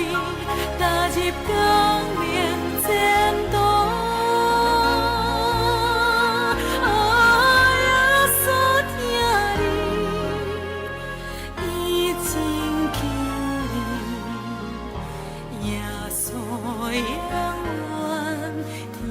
你踏入光明前途。啊，耶穌疼你，伊拯救你，耶穌永遠疼你。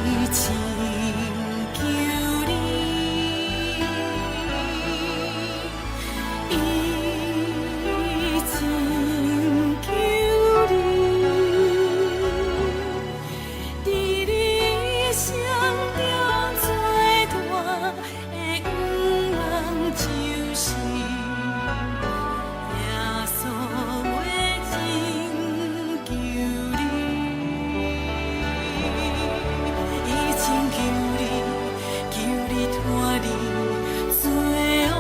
伊拯救你，伊拯救你，佇你一生中最大的願望就是耶穌欲拯救你，伊拯救你，救你脫離罪惡，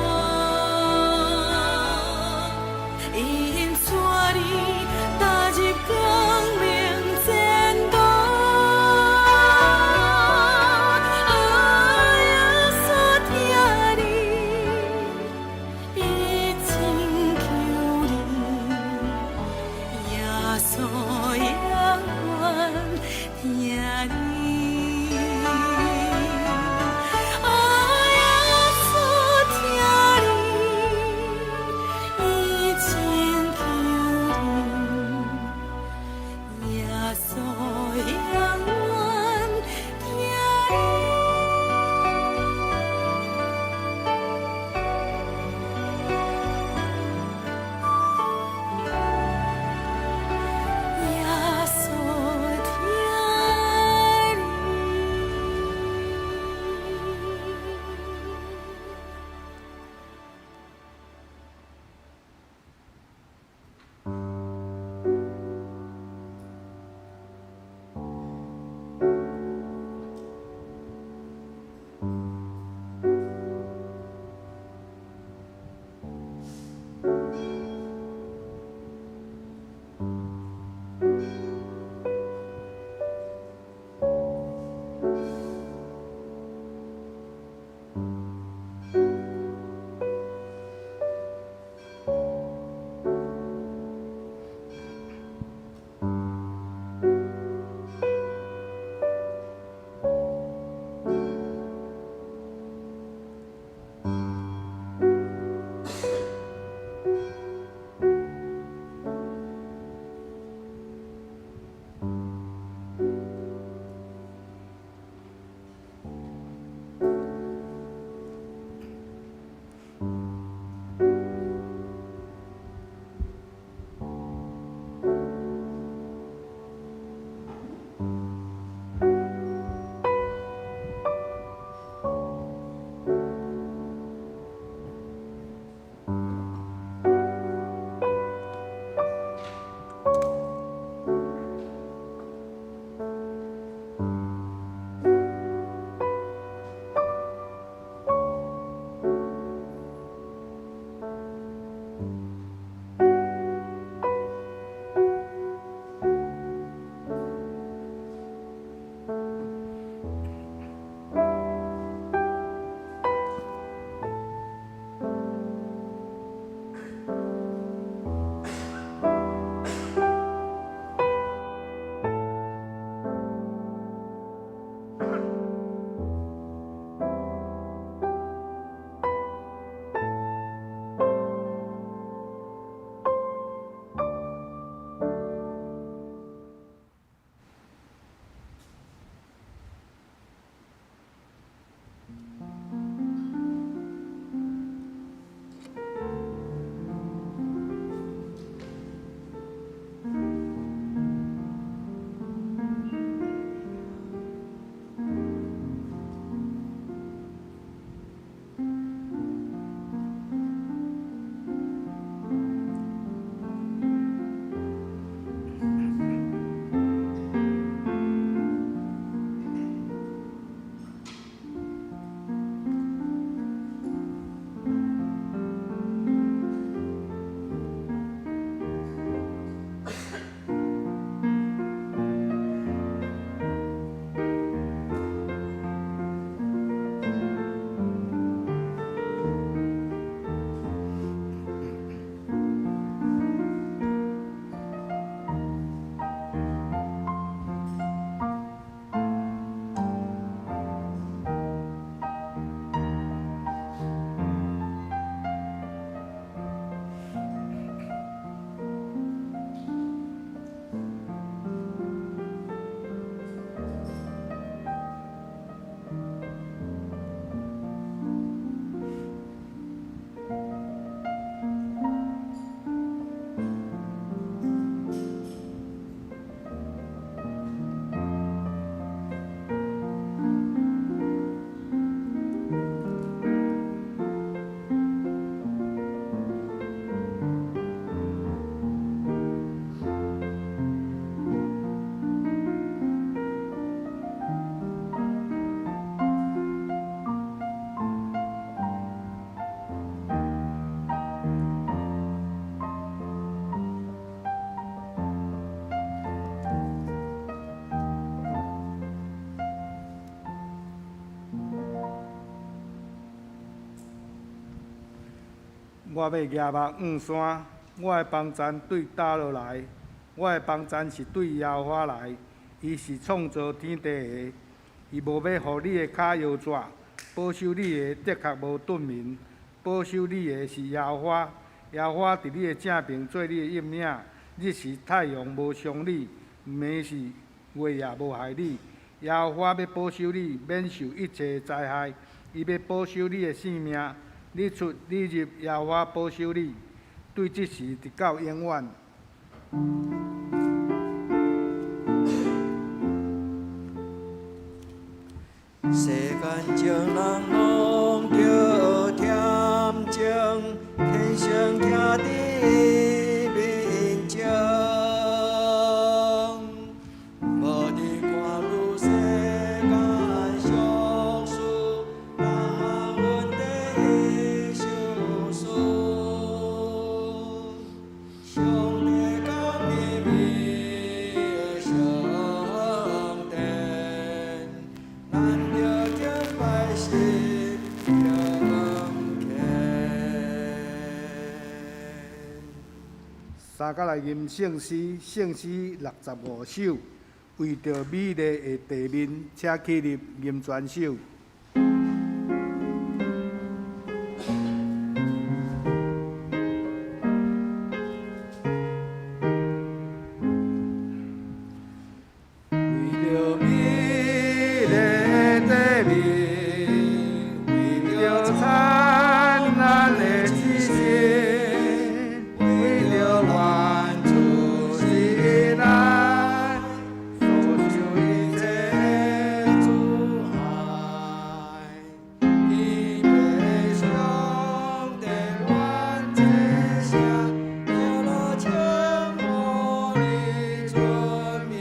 伊帶你踏入光明前途。啊，耶穌疼你，伊拯救你，耶穌永遠疼你。啊，耶穌疼你，伊拯救你，耶穌永遠疼你。耶穌疼你。我欲舉目向山，我的幫贊對佗落來？我的幫贊是對耶和華來，伊是創造天地的。伊無欲予你的跤搖折，保守你的的確無頓眠。保守你的是耶和華，耶和華佇你的正爿做你的蔭影。日時太陽無傷你，暝時月也無害你。耶和華欲保守你，免受一切災害。伊欲保守你的性命，你出你入，耶和華保守你，對這時直到永遠。世間情人攏著恬靜，天生徛佇面前，無佇看汝世間俗事，人問題相思。上帝講秘密的聖殿，咱著敬拜神敬虔。三角來吟聖詩，聖詩65首，為著美麗的地面，請起立吟全首。為著美麗的地面，為著燦爛的知識，為著萬主之恩，所受一切的阻礙，天父上帝願這聲，叫我稱呼你尊名。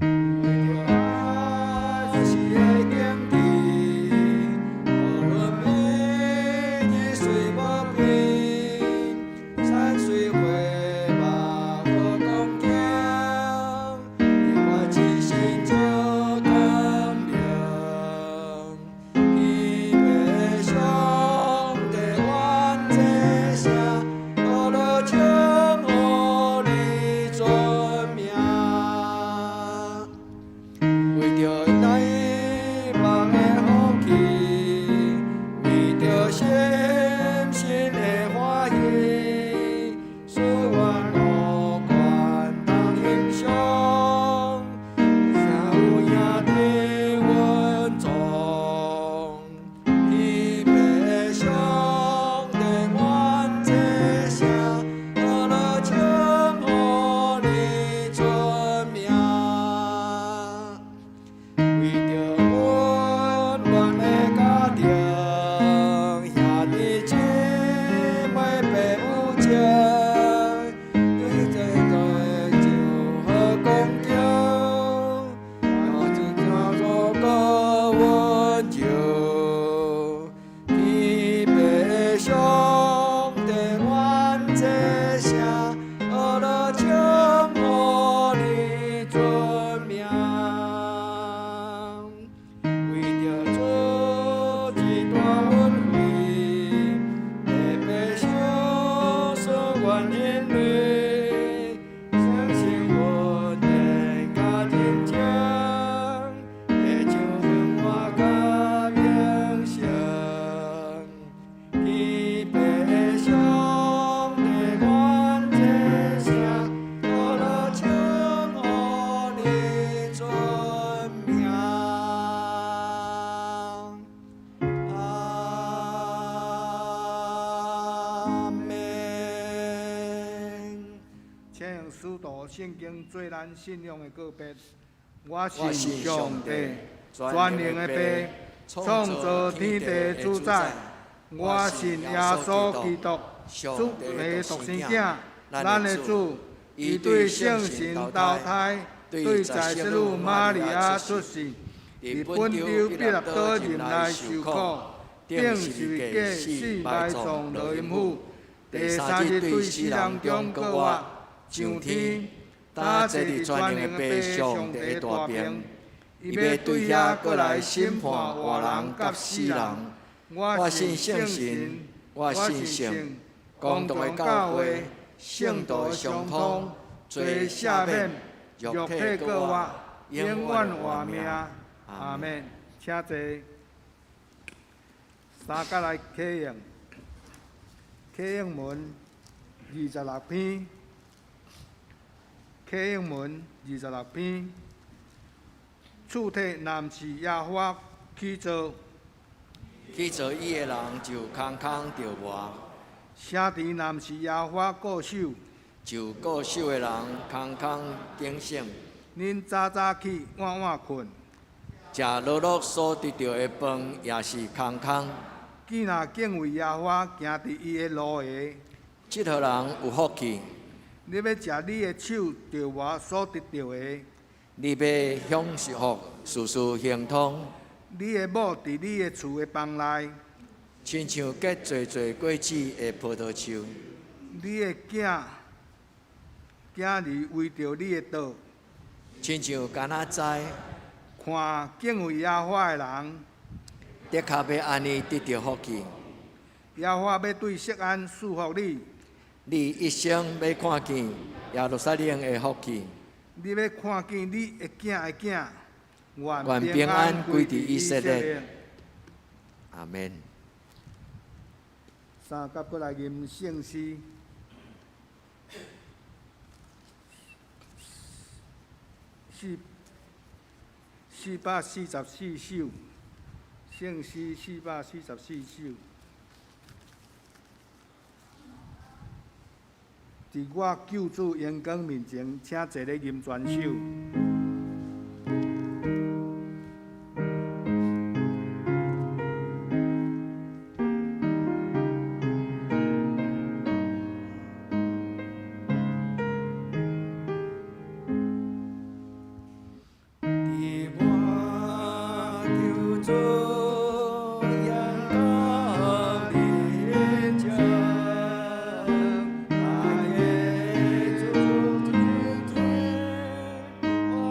為著愛是的景致，無論每日雖無變，山水花木好光景，你我一心就感銘。天父上帝願這聲，呵樂稱呼你尊名。為著咱望的福氣，為著心心的歡喜，使阮無管當英雄，啥有影佇阮中。天父上帝願這聲，呵樂稱呼你尊名。為著溫暖的家庭，兄弟姊妹爸母情，對這個就好光景，我只叫做個溫柔。天父上帝願這聲，呵樂稱呼你尊名。為著主一大恩惠，白白賞賜阮人類，相信恩典佮人情，會將生活佮永生。天父上帝願這聲，呵樂稱呼你尊名。阿們。請用使徒聖經做咱信仰的告別。我信上帝，全能的父，創造天地的主宰。我信耶穌基督，主的獨生囝，咱的主，伊對聖神投胎，對在聖女瑪利亞出世，佇本丟彼拉多任內受苦，釘十字架死埋葬落陰府，第三日對死人中復活，上天，搭坐佇全能的父上帝的大爿，伊欲對遐閣來審判活人佮死人。我信聖神，我信聖公同的教會，聖徒相通，罪赦免，肉體復活，永遠活命。阿門。請坐。三角來啟應，啟應文26篇，啟應文26篇。賜體若毋是耶和華起造，起造伊的人就空空著磨；城池若毋是耶和華固守，就固守的人空空警醒。恁早早起，晚晚睏。食勞碌所得著的飯也是空空。既若敬畏耶和華，行佇伊的路的，這號人有福氣。你欲食你的手著磨所得著的，你欲享福，事事亨通。你的某佇你的厝的房內，親像結濟濟果子的葡萄樹。你的囝囝兒圍著你的桌，親像橄欖栽。看敬畏耶和華的人，的確欲按呢得著福氣。耶和華欲對錫安賜福你，你一生欲看見耶路撒冷的福氣。你欲看見你的囝的囝，願平安歸佇以色列。阿門。三甲閣來吟聖詩，444首，聖詩444首。佇我救主榮光面前，請坐咧吟全首。佇我救主榮光面前，愛的主主我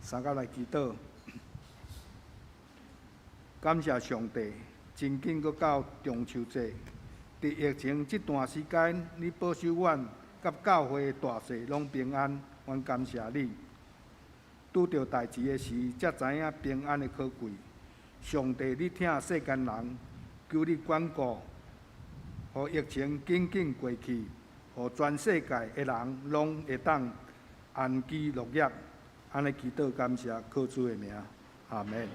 三甲來祈禱，感謝上帝，真緊閣到中秋節。佇疫情這段時間，你保守阮佮教會的大細攏平安，阮感謝你。拄著代誌的時，才知影平安的可貴。上帝，你疼世間人，求你管顧，予疫情緊緊過去，予全世界的人攏會當安居樂業。按呢祈禱感謝，靠主的名，阿們。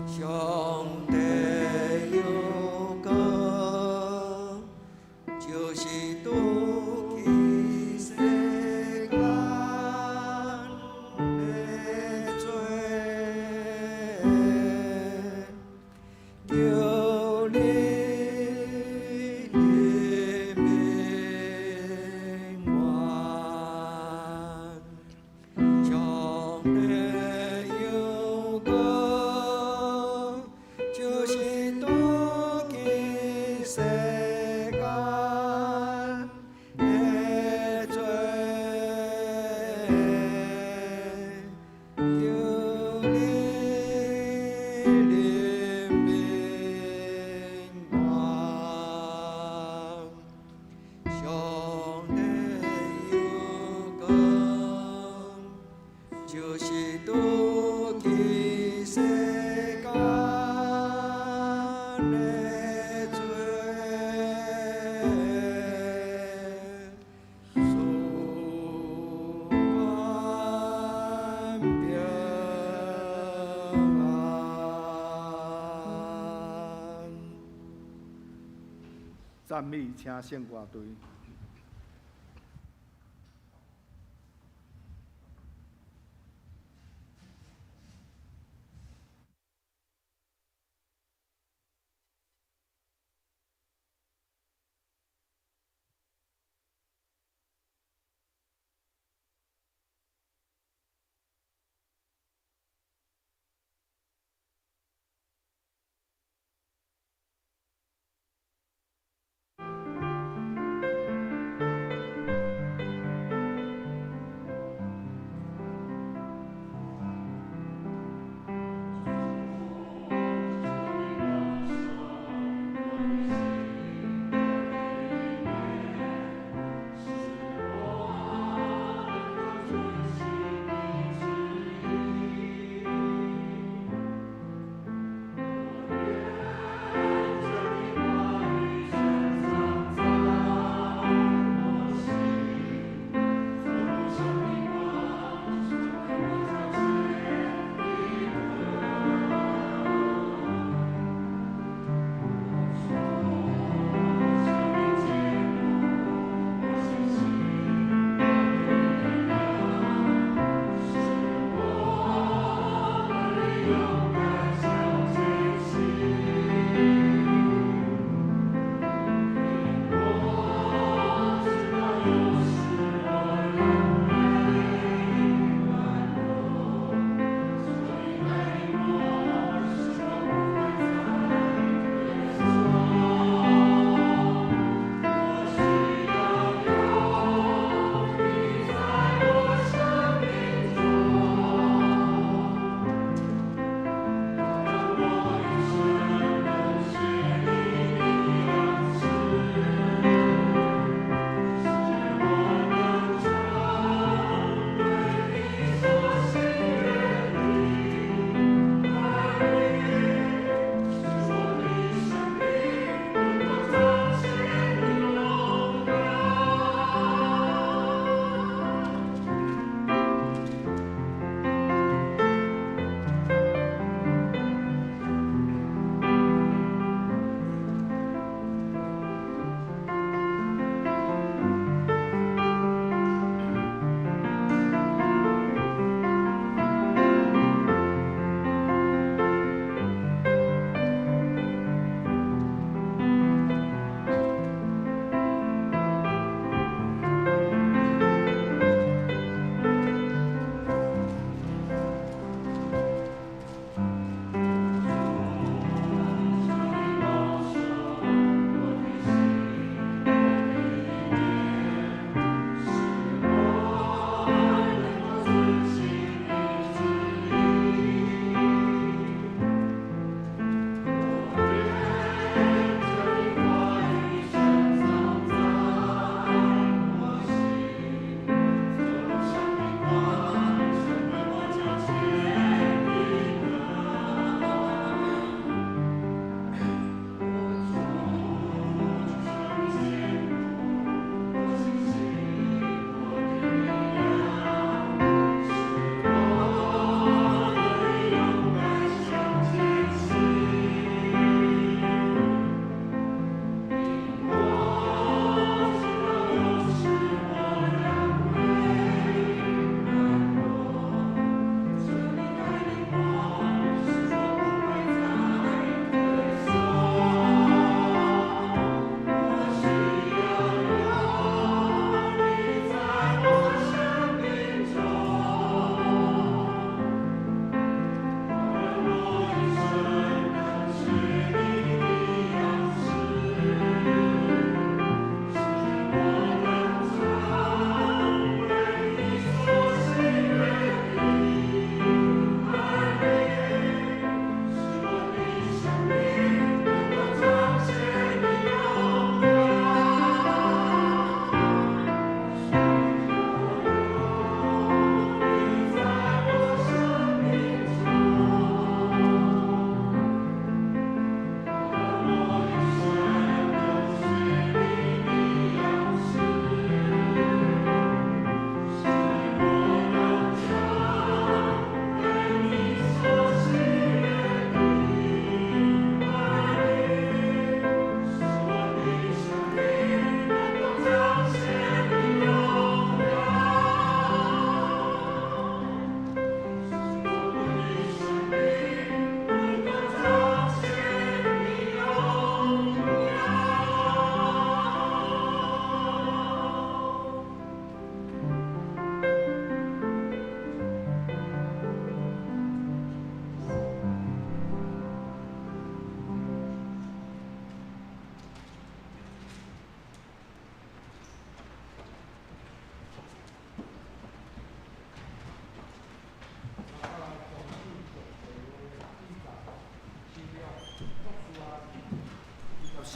上帝有光，就是拄起世間的罪，求你憐憫阮。上帝有光，就是拄起世間的罪，求你憐憫阮。上帝有光，就是拄起世間的罪，賜阮平安。讚美，請聖歌隊。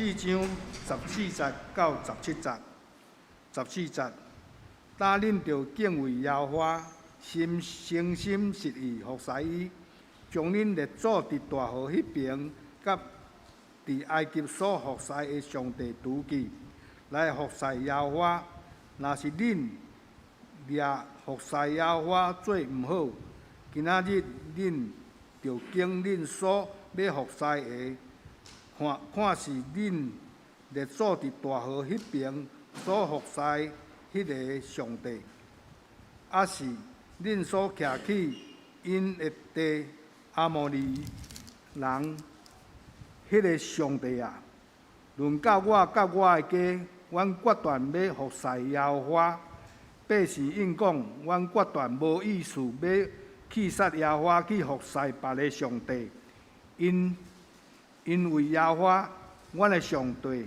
14章14節到17節，十四節，今恁著敬畏耶和華，心誠心實意服侍伊，將恁列祖佇大河彼爿，佮佇埃及所服侍的上帝除去，來服侍耶和華。若是恁掠服侍耶和華做毋好，今仔日恁著揀恁所欲服侍的，看看是恁列祖佇大河彼爿所服侍彼个上帝，抑是恁所徛起𪜶的地阿摩利人彼个上帝啊！論到我佮我的家，阮決斷欲服侍耶和華。百姓應講，阮決斷無意思欲棄殺耶和華去服侍別个上帝，因為耶和華，阮的上帝，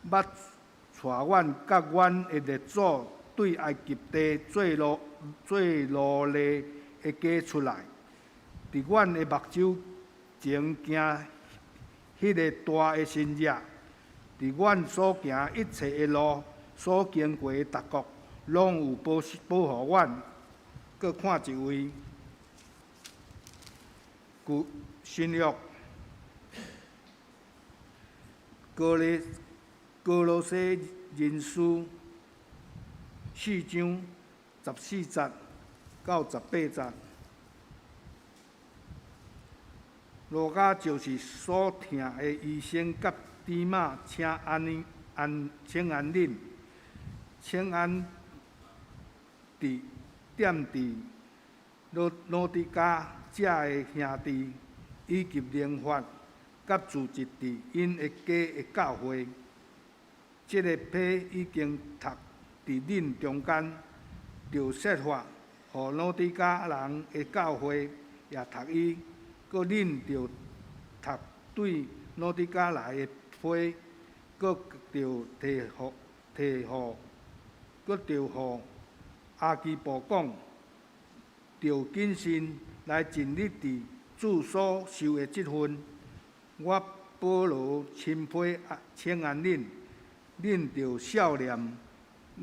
捌帶阮佮阮的列祖對埃及地做奴隸的家出來，佇阮的目睭前行彼个大的神蹟，佇阮所行一切的路，所經過的逐國，攏有保護阮。閣看一位，舊新約歌羅西人書4章14節到18節，路加就是所疼的醫生佮底馬請安安請安恁，請安佇踮佇老底嘉遮的兄弟，以及寧法佮聚集佇𪜶的家的教會。這个批已經讀佇恁中間，著設法予老底嘉人的教會也讀伊，閣恁著讀對老底嘉來的批，閣著提予提予，閣著予亞基布講，著謹慎來盡你佇主所受的職分。我保羅親批請安恁，恁著數念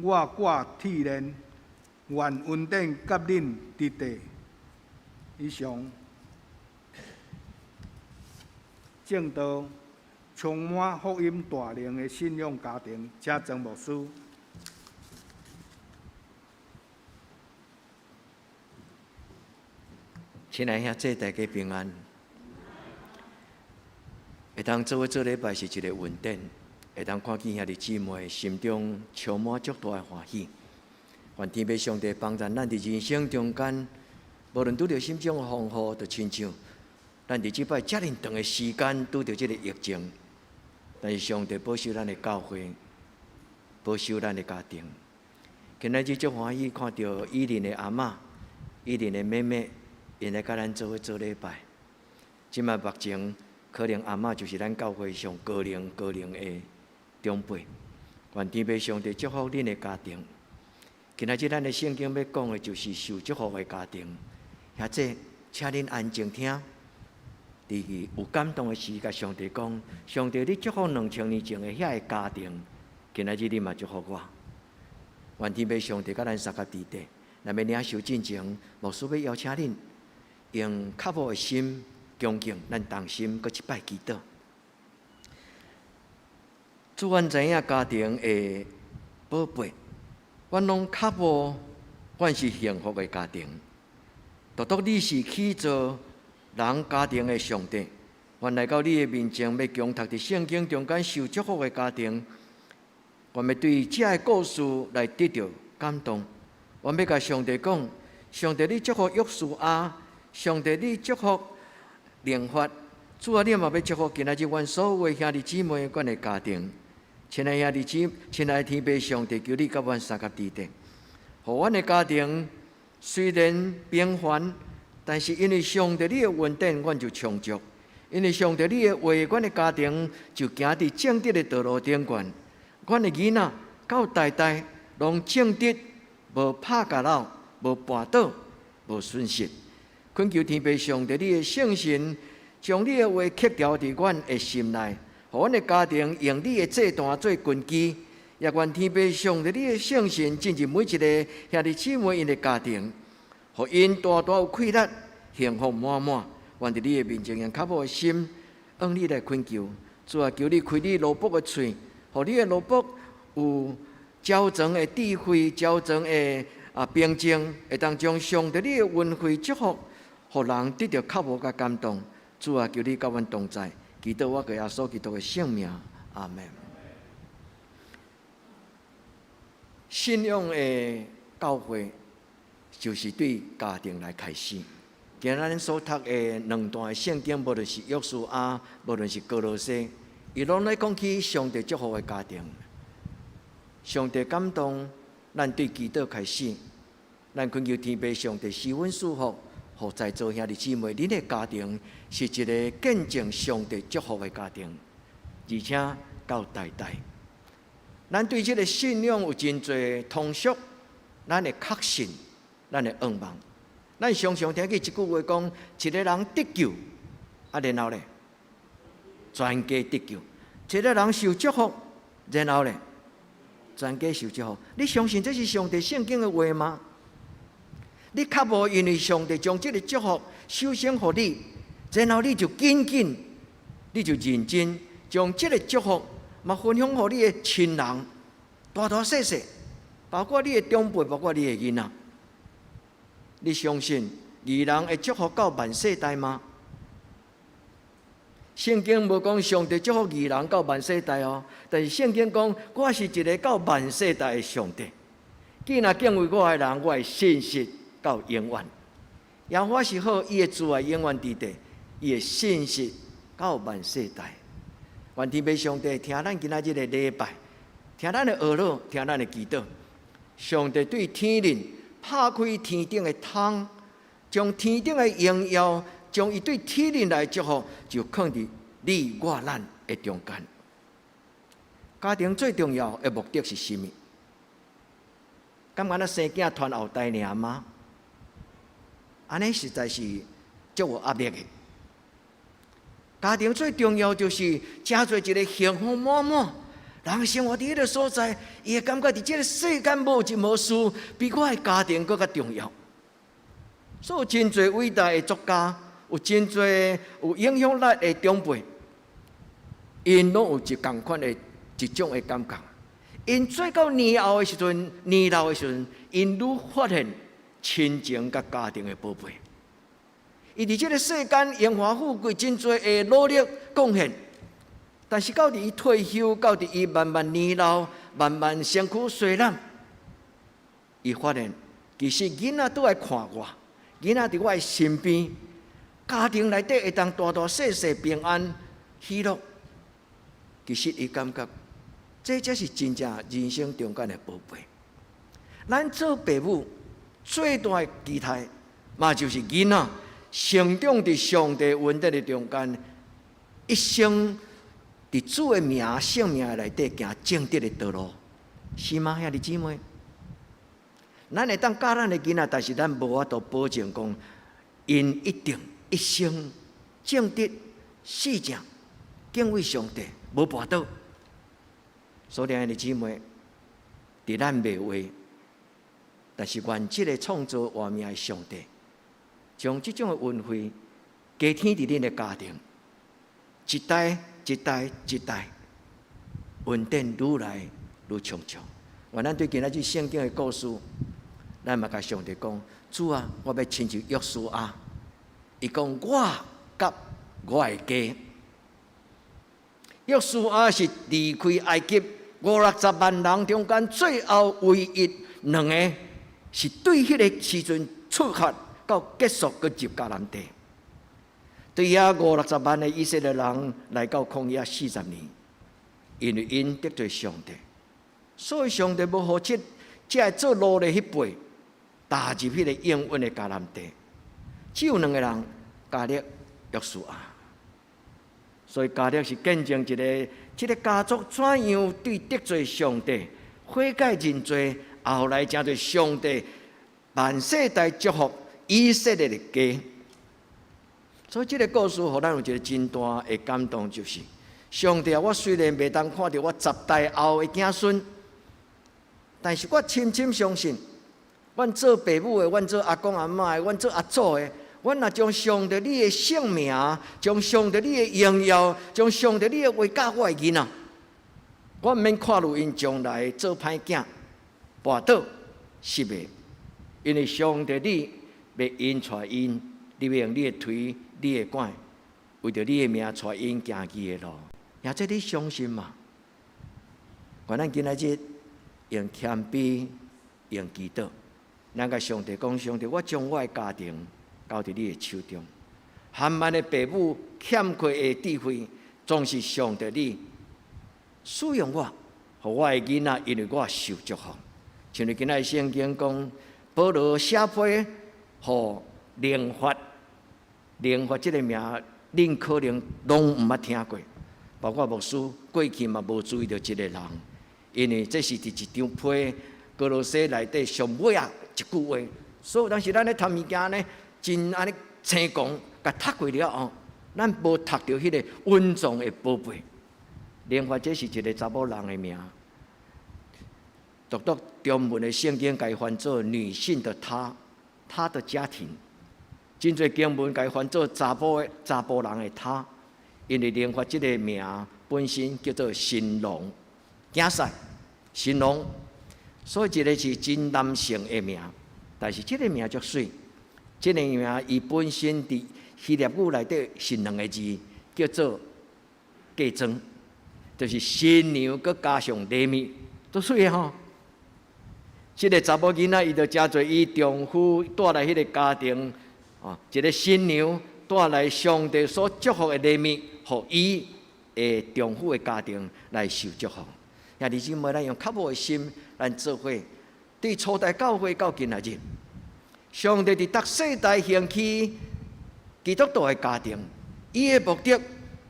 我掛鐵鏈，願恩典佮恁佇底。以上證道充滿福音大能的信仰家庭，請曾牧師。親愛兄弟，大家平安。會當做伙做禮拜是一个恩典，會當看見兄弟姊妹心中充滿足大的歡喜。願天父上帝幫助咱佇人生中間，無論拄著啥物種的風雨，就親像咱佇這擺遮爾長的時間拄著這个疫情，但是上帝保守咱的教會，保守咱的家庭。今仔日足歡喜看著以琳的阿嬤、以琳的妹妹，𪜶來佮咱做伙做禮拜。這擺目前可能阿嬤就是咱教會上高齡高齡的長輩。願天父上帝祝福恁的家庭。今仔日咱的聖經欲講的就是受祝福的家庭。兄弟，請恁安靜聽。佇有感動的時，共上帝講：上帝，你祝福2000年前的遐个家庭，今仔日你嘛祝福我。願天父上帝佮咱相佮佇底。咱欲領受進前，牧師欲邀請恁用渴慕的心、恭敬，咱同心閣一擺祈禱。主，阮知影家庭的寶貝，阮攏渴慕，阮是幸福的家庭。獨獨你是起造人家庭的上帝，阮來到你的面前，欲共讀佇聖經中間受祝福的家庭，阮欲對這个故事來得著感動。阮欲共上帝講：上帝，你祝福約書亞，上帝，你祝福寧法，主啊，你嘛欲祝福今仔日阮所有的兄弟姊妹，阮的家庭。親愛兄弟姊，親愛天父上帝，求你佮阮相佮佇底，予阮的家庭雖然平凡，但是因為上帝你的恩典，阮就充足；因為上帝你的話，阮的家庭就行佇正直的道路頂懸。阮的囡仔到代代攏正直，無拍跤老，無跋倒，無損失。懇求天父上帝你的聖神，將你的話刻牢佇阮的心內。予阮的家庭用你的祭壇做根基，也願天父上帝你的聖神進入每一个兄弟姊妹𪜶的家庭，予𪜶大大有氣力，幸福滿滿。願佇你的面前用較無的心，向你來懇求。主啊，求你開你奴僕的喙，予你的奴僕有皎全的智慧、皎全的平靜，會當將上帝你的恩惠祝福，予人得著較無佮感動。主啊，求你佮阮同在，祈禱我耶穌基督的聖名，阿門。信仰的教會就是對家庭來開始。今仔咱所讀的兩段聖經，無論是約書亞，無論是歌羅西，伊攏咧講起上帝祝福的家庭。上帝感動咱對祈禱開始，咱懇求天父上帝施恩賜福，予在座兄弟姊妹，恁的家庭是一个見證上帝祝福的家庭，而且到代代。咱對這个信仰有真濟通俗，咱會確信，咱會向望。咱常常聽見一句話講：一个人得救，啊，然後咧，全家得救；一个人受祝福，然後咧，全家受祝福。你相信這是上帝聖經的話嗎？你較無因為上帝將這个祝福首先予你，然後你就緊緊，你就認真將這个祝福嘛分享予你的親人，大大細細，包括你的長輩，包括你的囡仔。你相信義人會祝福到萬世代嗎？聖經無講上帝祝福義人到萬世代哦，但是聖經講我是一个到萬世代的上帝。既若敬畏我的人，我會信實到永遠。耶和華是好，伊的慈愛永遠佇地，伊的信實到萬世代。願天父上帝聽咱今仔日的禮拜，聽咱的禱告，聽咱的祈禱。上帝對天頂拍開天頂的窗，將天頂的榮耀，將伊對天頂來祝福，就囥佇你我咱的中間。家庭最重要的目的是啥物？敢敢若生囝傳後代爾嗎？按呢實在是足有壓力的。家庭最重要就是成做一个幸福滿滿，人生活佇彼个所在，伊會感覺佇這个世間無任何事比我的家庭閣較重要。所以真濟偉大的作家，有真濟有影響力的長輩，𪜶攏有一仝款的一種的感覺。𪜶做到年後的時陣，年老的時陣，𪜶愈發現親情佮家庭的寶貝。伊佇這个世間榮華富貴，真濟的努力貢獻，但是到佇伊退休，到佇伊慢慢年老，慢慢身軀衰老，伊發現其實囡仔倒來看我，囡仔佇我的身邊，家庭內底會當大大細細平安喜樂。其實伊感覺，這才是真正人生中間的寶貝。咱做爸母最大的期待，嘛就是囡仔成長佇上帝恩典的中間，一生佇主的名、聖名內底行正直的道路，是嗎，兄弟姊妹？咱會當教咱的囡仔，但是咱無法度保證講，𪜶一定一生正直、四正、敬畏上帝，無跋倒。所以，兄弟姊妹，佇咱袂話，但是願這个創造活命的上帝，將這種的恩惠加添佇恁的家庭，一代一代一代，恩典愈來愈充足。願咱對今仔日聖經的故事，咱嘛共上帝講：主啊，我欲親像約書亞。伊講我佮我的家。約書亞是離開埃及五六十萬人中間最後唯一兩个是對彼个時陣出發到結束，閣入迦南地。對遐五六十萬的以色列人來到曠野40年，因為𪜶得罪上帝，所以上帝無予這這做奴隸彼輩踏入彼个應允的迦南地。只有兩个人，迦勒、約書亞。所以迦勒是見證一个這个家族怎樣對得罪上帝悔改認罪，後來成做上帝萬世代祝福以色列的家。所以這个故事予咱有一个真大的感動，就是上帝啊，我雖然袂當看著我十代後的子孫，但是我深深相信，阮做爸母的，阮做阿公阿嬤的，阮做阿祖的，阮若將上帝你的聖名，將上帝你的榮耀，將上帝你的話教我的囡仔，我毋免看慮𪜶將來做歹囝、跋倒、失敗，因為上帝你欲引帶𪜶，你欲用你的槌、你的拐，為著你的名帶𪜶行義的路。也這你相信嗎？願咱今仔日用謙卑、用祈禱，咱共上帝講：上帝，我將我的家庭交佇你的手中。含萬的爸母欠缺的智慧，總是上帝你使用我，予我的囡仔因為我受祝福。像你今仔聖經講，保羅寫批予寧法，寧法這個名，恁可能攏毋捌聽過。包括牧師過去嘛無注意著這個人，因為這是佇一張批歌羅西內底上尾仔一句話，所以當時咱咧讀物件呢，真按呢青狂，共讀過了後，咱無讀著彼個隱藏的寶貝。寧法這是一個查某人的名，獨獨中文的聖經共伊翻做女性的她，她的家庭，真濟經文共伊翻做查某的查埔人的她。因為寧法這個名本身叫做新郎，囝婿新郎，所以這個是真男性的名。但是這個名足媠，這個名伊本身佇希臘語內底是兩個字，叫做嫁妝，就是新娘閣加上禮物，足媠的吼。這個查某囡仔伊就誠濟伊丈夫帶來彼個家庭，啊，一個新娘帶來上帝所祝福的禮物，予伊的丈夫的家庭來受祝福。兄弟姊妹，咱用較無的心，咱做伙，對初代教會到今仔日，上帝佇逐世代興起基督徒的家庭，伊的目的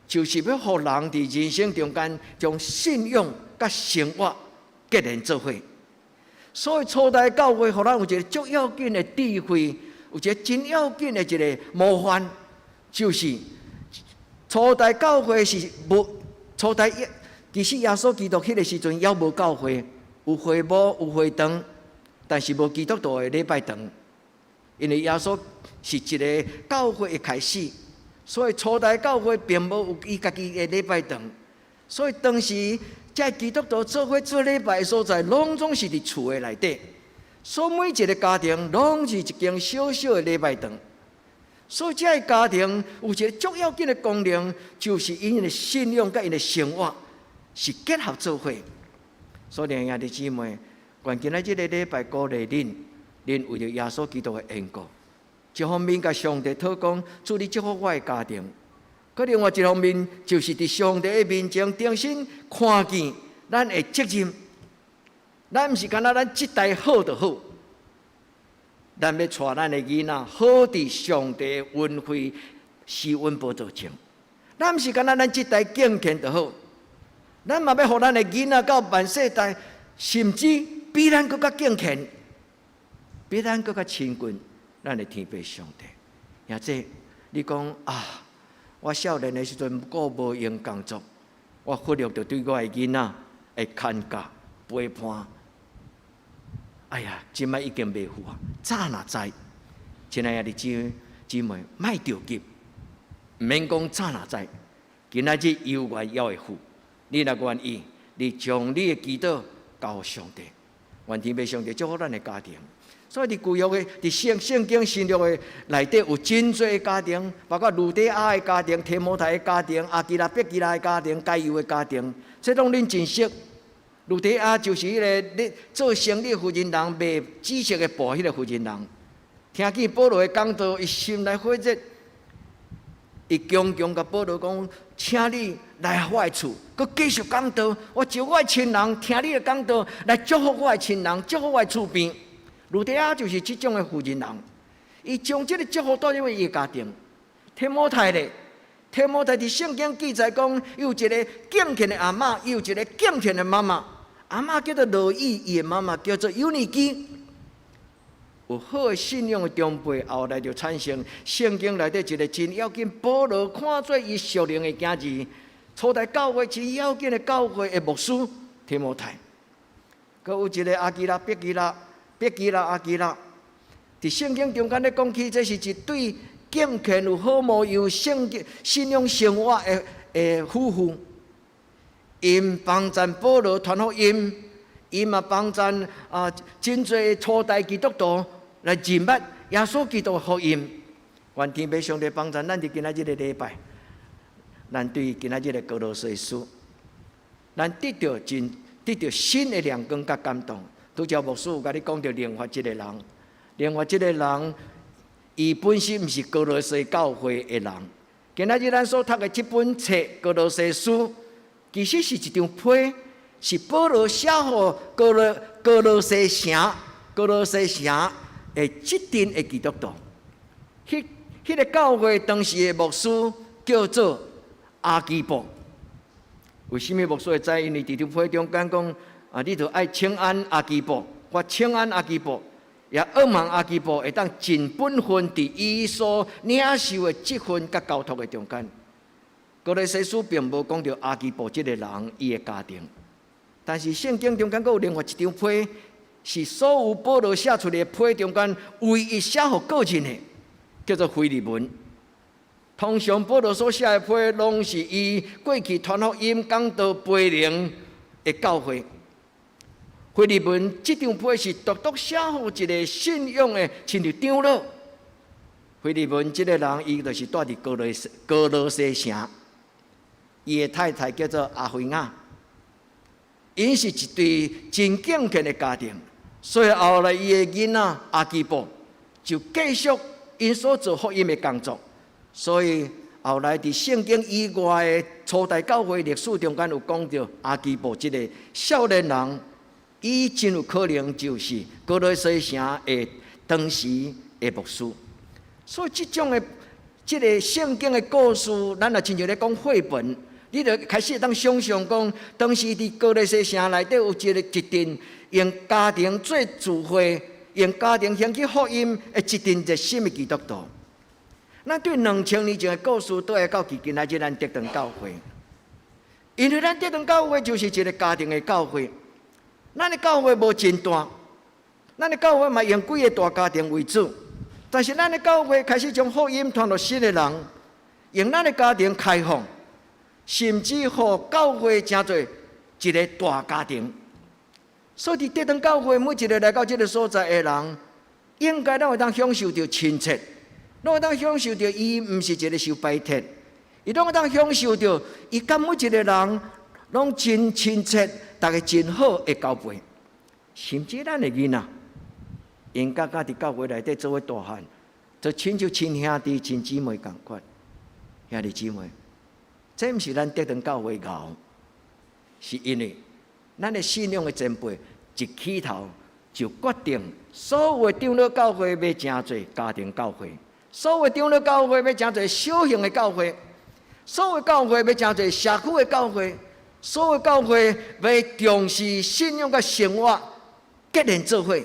就是欲予人佇人生中間將信仰佮生活結連做伙。所以初代教會予咱有一個足要緊的智慧，有一個真要緊的一個模範，就是初代教會是無初代，其實耶穌基督彼個時陣猶無教會，有會幕有會堂，但是無基督徒的禮拜堂。因為耶穌是一個教會的開始，所以初代教會並無有伊家己的禮拜堂。所以當時這基督徒做伙做禮拜的所在，攏總是佇厝的內底。所以每一個家庭攏是一間小小的禮拜堂。所以這个家庭有一個足要緊的功能，就是𪜶的信仰佮𪜶的生活是結合做伙。所以兄弟姊妹，願今仔這個禮拜鼓勵恁，恁為著耶穌基督的緣故，一方面共上帝禱告，主你祝福我的家庭；閣另外一方面，就是佇上帝的面前重新看見咱的責任。咱毋是干焦咱這代好就好。咱欲帶咱的囡仔好佇上帝的恩惠施恩寶座前。咱毋是干焦咱這代敬虔就好，咱嘛欲予咱的囡仔到萬世代，甚至比咱閣較敬虔，比咱閣較親近咱的天父上帝。或者你講啊，我少年的時陣顧無閒工作，我忽略著對我的囡仔的看教陪伴。哎呀，這擺已經袂赴啊！早若知，親愛的姊姊妹，莫著急，毋免講早若知，今仔日猶原猶會赴。你若願意，你將你的祈禱交予上帝，願天父上帝祝福咱的家庭。所以佇舊約的，佇聖聖經新約的內底有真濟的家庭，包括呂底亞的家庭、提摩太的家庭、亞居拉、百基拉的家庭、該猶的家庭，這攏恁真熟。呂底亞就是彼个咧做生意婦人人賣紫色的布彼个婦人人，聽見保羅的講道，伊心內火熱，伊強強共保羅講，請你來我的厝，閣繼續講道。我招我的親人聽你的講道，來祝福我的親人，祝福我的厝邊。呂底亞就是這種的婦人人，伊將這個祝福帶入伊的家庭。提摩太咧，提摩太佇聖經記載講，伊有一个敬虔的阿嬤，伊有一个敬虔的媽媽。阿嬤叫做羅以，伊的媽媽叫做友尼基。有好的信仰的長輩，後來就產生聖經內底一個真要緊。保羅看做伊屬靈的囝兒，初代教會真要緊的教會的牧師提摩太。閣有一个阿基拉、百基拉、百基拉、阿基拉，佇聖經中間咧講起，這是一對敬虔有好模樣、聖經信仰生活的夫婦。𪜶幫贊保羅傳福音，𪜶嘛幫贊啊，真濟初代基督徒來認捌耶穌基督的福音。願天父上帝幫贊咱佇今仔日的禮拜，咱對今仔日的歌羅西書，咱得著真得著新的亮光佮感動。拄才牧師有共你講著另外一个人，另外這个人，伊本身毋是歌羅西教會的人。今仔日咱所讀的這本冊《歌羅西書》，其實是一張批，是保羅寫予歌羅西城的這陣的基督徒。彼個教會當時的牧師叫做亞基布。為啥物牧師會知？因為佇張批中間講啊，你著愛請安亞基布，我請安亞基布，也仰望亞基布會當盡本分佇伊所領受的職分佮交託的中間。歌羅西書並無講著亞基布這个人伊的家庭，但是聖經中間閣有另外一張批，是所有保羅寫出來的批中間唯一寫予個人的，叫做腓利門。通常保羅所寫的批，攏是伊過去傳福音講道培靈的教會。腓利門這張批是獨獨寫予一个信仰的，親像長老。腓利門這个人，伊就是蹛佇歌羅西城，伊的太太叫做阿腓亞，𪜶是一對真敬虔的家庭，所以後來伊的囡仔亞基布就繼續𪜶所做福音的工作。所以後來佇聖經以外的初代教會歷史中間有講著亞基布這个少年人，伊真有可能就是歌羅西城的當時的牧師。所以這種的這个聖經的故事，咱若親像咧講繪本，你就開始會當想象講，當時佇歌羅西城內底有一个一陣用家庭做聚會，用家庭興起福音的一陣熱心的基督徒。咱對2000年前的故事，倒來到今仔日咱德堂教會，因為咱德堂教會就是一个家庭的教會。咱的教會無真大，咱的教會嘛用幾个大家庭為主，但是咱的教會開始將福音傳予新的人，用咱的家庭開放，甚至予教會成做一个大家庭。所以佇德堂教會，每一个來到這个所在的人，應該攏會當享受著親切，攏會當享受著伊毋是一个受排斥，伊攏會當享受著伊佮每一个人攏真親切，逐家真好的交陪。甚至咱的囡仔，𪜶感覺佇教會內底做伙大漢，就親像親兄弟、親姊妹仝款。兄弟姊妹，這毋是咱德堂教會𠢕，是因為咱的信仰的前輩一起頭就決定，所有的長老教會欲成做家庭教會，所有的長老教會欲成做小型的教會，所有教會欲成做社區的教會，所有教會欲重視信仰佮生活結連做伙，予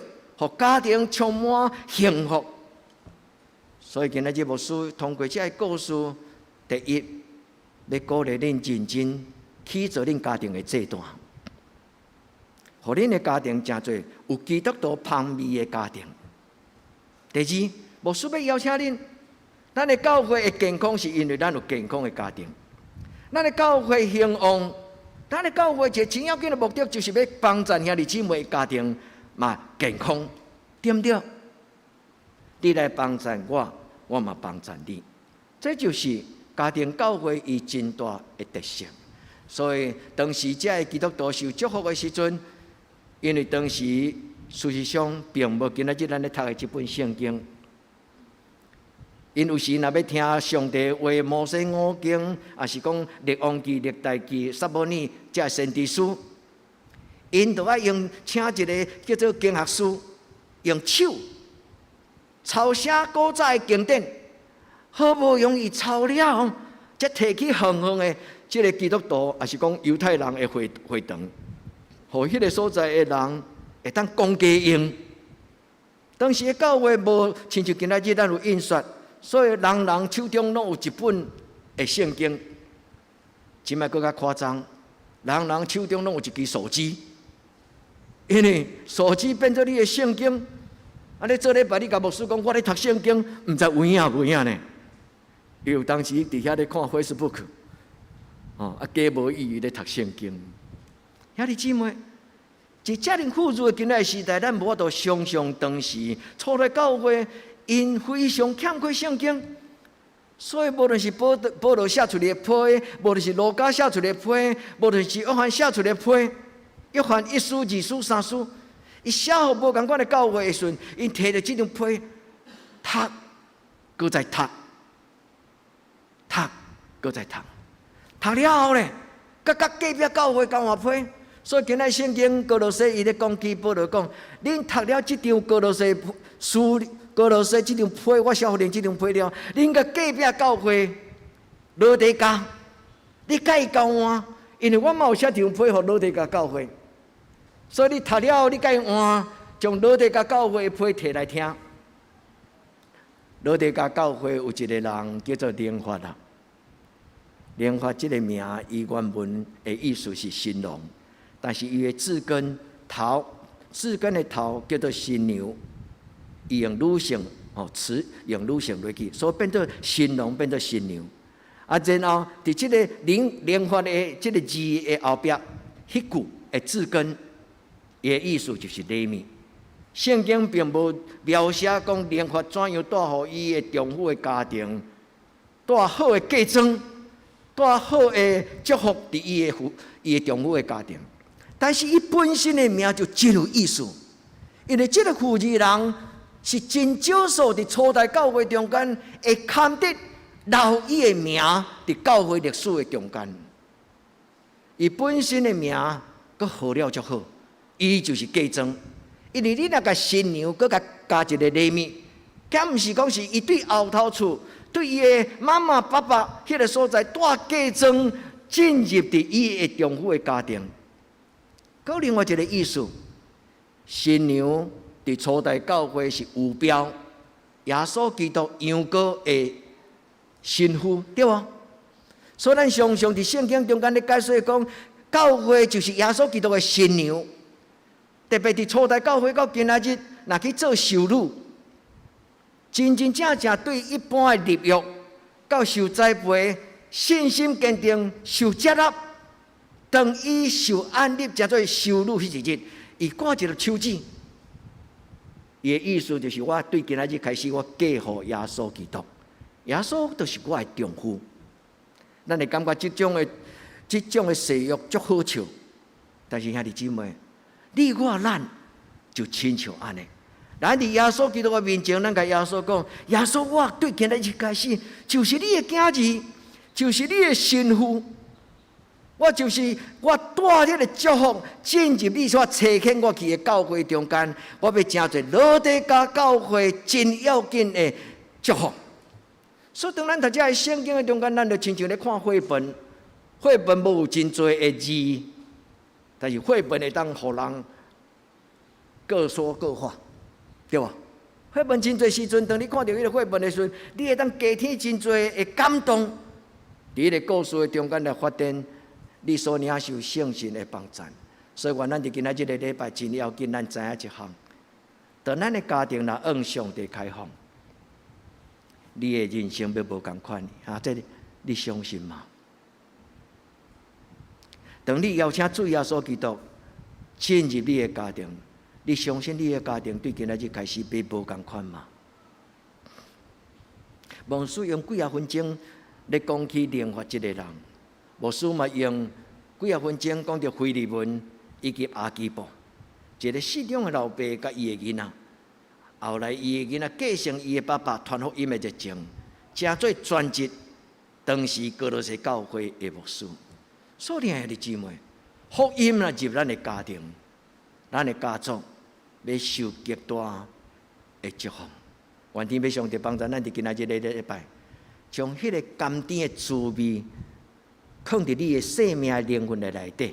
家庭充滿幸福。所以今仔日牧師通過這个故事，第一，欲鼓勵恁認真去做恁家庭的祭壇，予恁的家庭成做有基督徒芳味的家庭。第二，牧師欲邀請恁，咱的教會會健康，是因為咱有健康的家庭。咱的教會興旺，咱的教會一个真要緊的目的，就是欲幫助兄弟姊妹的家庭嘛健康，對毋對？你來幫贊我，我嘛幫贊你，這就是家庭教會伊真大的特色。所以當時這个基督徒受祝福的時陣，因為當時事實上並無今仔日咱咧讀的這本聖經。𪜶有時若欲聽上帝話，摩西五經，抑是講列王紀、歷代志、撒母耳這先知書，𪜶就愛用請一个叫做經學師，用手抄寫古早的經典，好無容易抄了，才提去遠遠的這个基督徒，抑是講猶太人的會堂，予彼个所在的人會當講家用。當時的教會無親像今仔日咱有印刷，所以人人手中攏有一本的聖經。這擺閣較誇張，人人手中攏有一支手機，因為手機變做你的聖經。啊！你做禮拜你共牧師講，我咧讀聖經，毋知有影無影呢？伊有當時佇遐咧看 Facebook，哦，啊，假無意義咧讀聖經。兄弟姊妹，佇遮爾富裕的今仔時代，咱無法度想象當時初代教會𪜶非常欠缺聖經，所以無論是保羅寫出來的批，無論是路加寫出來的批，無論是約翰寫出來的批，約翰一書、二書、三書。伊寫予無仝款的教會的時陣，𪜶提著這張批讀，閣再讀，讀，閣再讀，讀了後咧，閣佮隔壁教會交換批。所以今仔聖經歌羅西伊咧講起保羅講，恁讀了這張歌羅西書，歌羅西這張批，我寫予恁這張批了，恁佮隔壁教會老底嘉，你共伊交換，因為我嘛有寫張批予老底嘉教會。所以你讀了後，你共伊換，將老底嘉教會的批提來聽。老底嘉教會有一個人叫做寧法啊，寧法這個名，伊原文的意思是新郎，但是伊的字根頭，字根的頭叫做新娘，伊用女性哦詞用女性落去，所以變做新郎變做新娘。啊，然後佇這個寧法的這個字的後壁，彼句的字根。伊的意思就是禮物。聖經並無描寫講寧法怎樣帶予伊的丈夫的家庭，帶好的嫁妝，帶好的祝福佇伊的丈夫的家庭。但是伊本身的名就真有意思，因為這個負責人是真少數佇初代教會中間會堪得留伊的名佇教會歷史的中間。伊本身的名閣號了足好。伊就是嫁妝，因為你若共新娘閣共加一個禮物，敢毋是講是伊對後頭厝，對伊的媽媽爸爸彼個所在帶嫁妝進入佇伊的丈夫的家庭。閣另外一個意思，新娘佇初代教會是預表耶穌基督羊羔的新婦，對無？所以咱常常佇聖經中間咧解說講，教會就是耶穌基督的新娘。特別佇初代教會到今仔日，若去做修女，真真正正對一般的立約到受栽培，信心堅定，受接納，當伊受按立，成做修女彼一日，伊掛一個手指，伊的意思就是我對今仔日開始，我嫁予耶穌基督，耶穌就是我的丈夫。咱會感覺這種的誓約足好笑，但是兄弟姊妹，你我咱就親像按呢，咱佇耶穌基督的面前，咱共耶穌講：耶穌，我對今仔日開始就是你的囝兒，就是你的新婦。我就是我帶這个祝福進入你所差遣我去的教會中間，我欲成做老底嘉教會真要緊的祝福。所以當咱讀這个聖經的中間，咱就親像咧看繪本，繪本無有真濟的字。但是繪本會當予人各說各話，對無？繪本真濟時陣，當你看著彼个繪本的時陣，你會當加添真濟的感動。佇彼个故事的中間來發展你所領受聖神的幫贊。所以，願咱佇今仔這个禮拜真要緊，咱知影一項：當咱的家庭若向上帝開放，你的人生欲無仝款啊！這你相信嗎？當你邀請主耶穌基督進入你的家庭，你相信你的家庭對今仔日開始欲無仝款嗎？牧師用幾仔分鐘咧講起寧法這个人，牧師嘛用幾仔分鐘講著腓利門以及亞基布，一個市長的老爸佮伊的囡仔，後來伊的囡仔繼承伊的爸爸傳福音的熱情，成做專職當時歌羅西教會的牧師。所以，兄弟姊妹，福音若入咱的家庭，咱的家族欲受極大的祝福。願天父上帝幫助咱佇今仔日個禮拜，將彼个甘甜的滋味，囥佇你的生命靈魂的內底，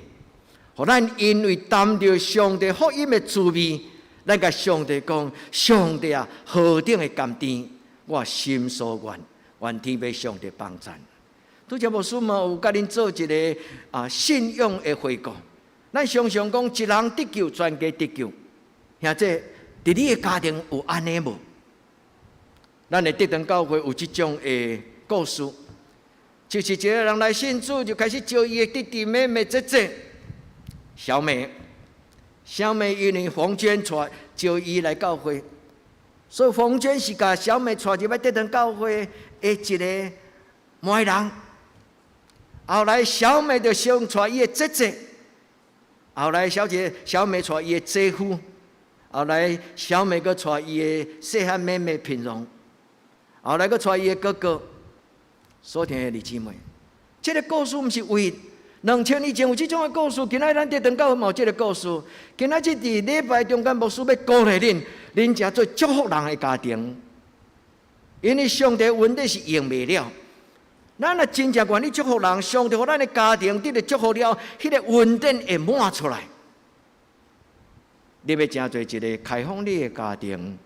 予咱因為擔著上帝福音的滋味，咱共上帝講：上帝啊，何等的甘甜，我心所願，願天父上帝幫贊。拄才牧師嘛有共恁做一个信仰的回顧。咱常常講一人得救，全家得救。兄弟，佇你的家庭有按呢無？咱的德堂教會有這種的故事，就是一个人來信主，就開始招伊的弟弟妹妹、姐姐、小妹。小妹因為馮娟帶招伊來教會，所以馮娟是共小妹帶入來德堂教會的一个媒人。後來小妹就先帶伊的姐姐，後來小姐小妹帶伊的姐夫，後來小妹閣帶伊的細漢妹妹品榮，後來閣帶伊的哥哥。所聽的弟姊妹，這个故事毋是唯一。2000年前有這種的故事，今仔咱德堂教會嘛有這个故事。今仔日佇禮拜中間，牧師欲鼓勵恁，恁誠做祝福人的家庭，因為上帝恩典是用袂了。咱若真正願意祝福人，上帝予咱的家庭得著祝福了，彼个恩典會滿出來。你欲成做一个開放你的家庭，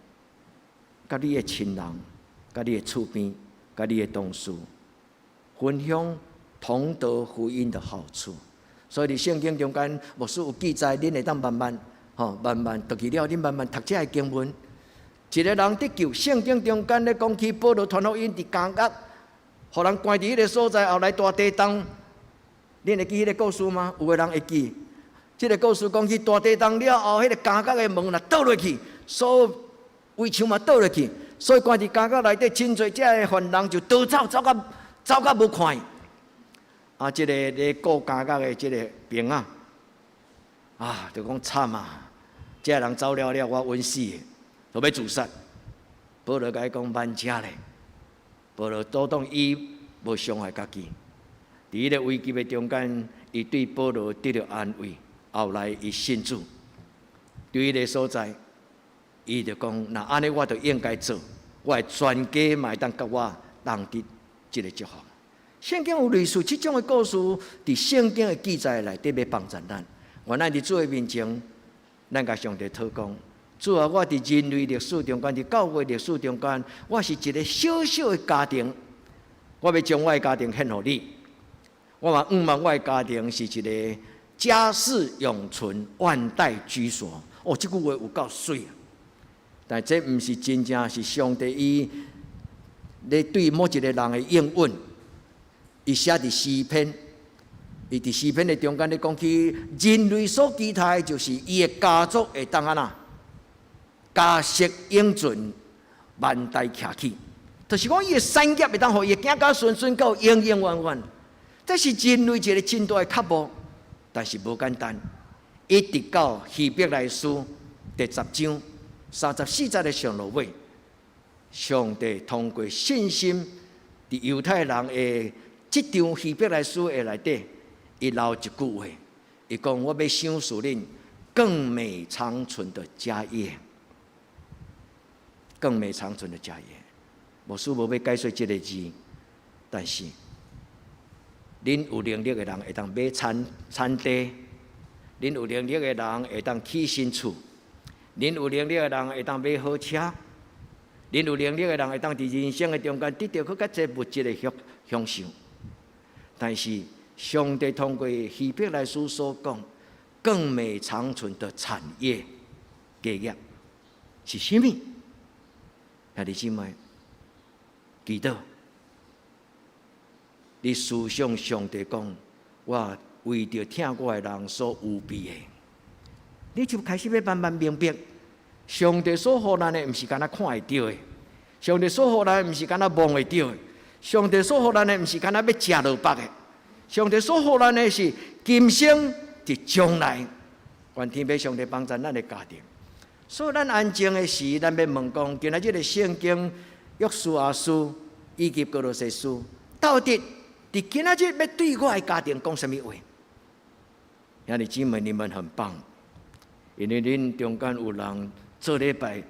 佮你的親人、佮你的厝邊、佮你的同事分享同得福音的好處。所以佇聖經中間，牧師有記載，恁會當慢慢吼，慢慢讀去了，恁慢慢讀這个經文。一个人得救，聖經中間咧講起保羅傳福音佇監獄，予人關佇彼个所在，後來大地動，恁會記彼个故事嗎？有的人會記。這个故事講起大地動了後，彼个監獄的門若倒落去，所有圍牆嘛倒落去，所以關佇監獄內底真濟這个犯人就逃走，走甲無看。啊，這个咧顧監獄的這个兵仔，啊，就講慘啊！這个人走了了，我穩死的，就欲自殺。保羅共伊講慢遮咧，保羅阻擋伊無傷害家己。佇彼个危急的中間，伊對保羅得著安慰。後來伊信主，對彼个所在，伊就講：若按呢，我就應該做，我的全家嘛會當佮我同得這个祝福。聖經有類似這種的故事，佇聖經的記載內底欲幫助咱。願咱佇主的面前，咱共上帝禱告：主啊，我佇人類歷史中間，佇教會歷史中間，我是一個小小的家庭，我欲將我的家庭獻予你。我嘛向望我的家庭是一个家世永存、萬代居所。哦，這句話有夠媠啊！但這毋是真正是上帝伊咧對某一个人的應允。伊寫佇詩篇，伊佇詩篇的中間咧講起人類所期待的就是伊的家族會當按怎，家世永存，萬代徛起，就是講伊的產業會當予伊的囝佮孫孫到永永遠遠。這是人類一个真大的渴望，但是無簡單。一直到希伯來書第十章34節的上落尾，上帝通過信心，佇猶太人的這張希伯來書的內底，伊留一句話，伊講：我欲賞賜恁更美長存的家業，更美長存的家業。牧師無欲解說這个字，但是恁有能力的人會當買田地，恁有能力的人會當起新厝，恁有能力的人會當買好車，恁有能力的人會當佇人生的中間得著閣較濟物質的享受。但是上帝通過希伯來書所講，更美長存的產業家業是啥物？兄弟姊妹，祈禱，你思想上帝講，我為著疼我的人所預備的，你就開始欲慢慢明白，上帝所予咱的，毋是干焦看會著的，上帝所予咱的，毋是干焦摸會著的。上帝所予咱的，毋是干焦欲食落腹的，上帝所予咱的是今生佇將來，願天父上帝幫助咱的家庭。所以咱安靜的時，咱欲問講，今仔這个聖經約書亞書以及歌羅西書，到底佇今仔日欲對我的家庭講啥物話？兄弟姊妹，你們很棒，因為恁中間有人做禮拜，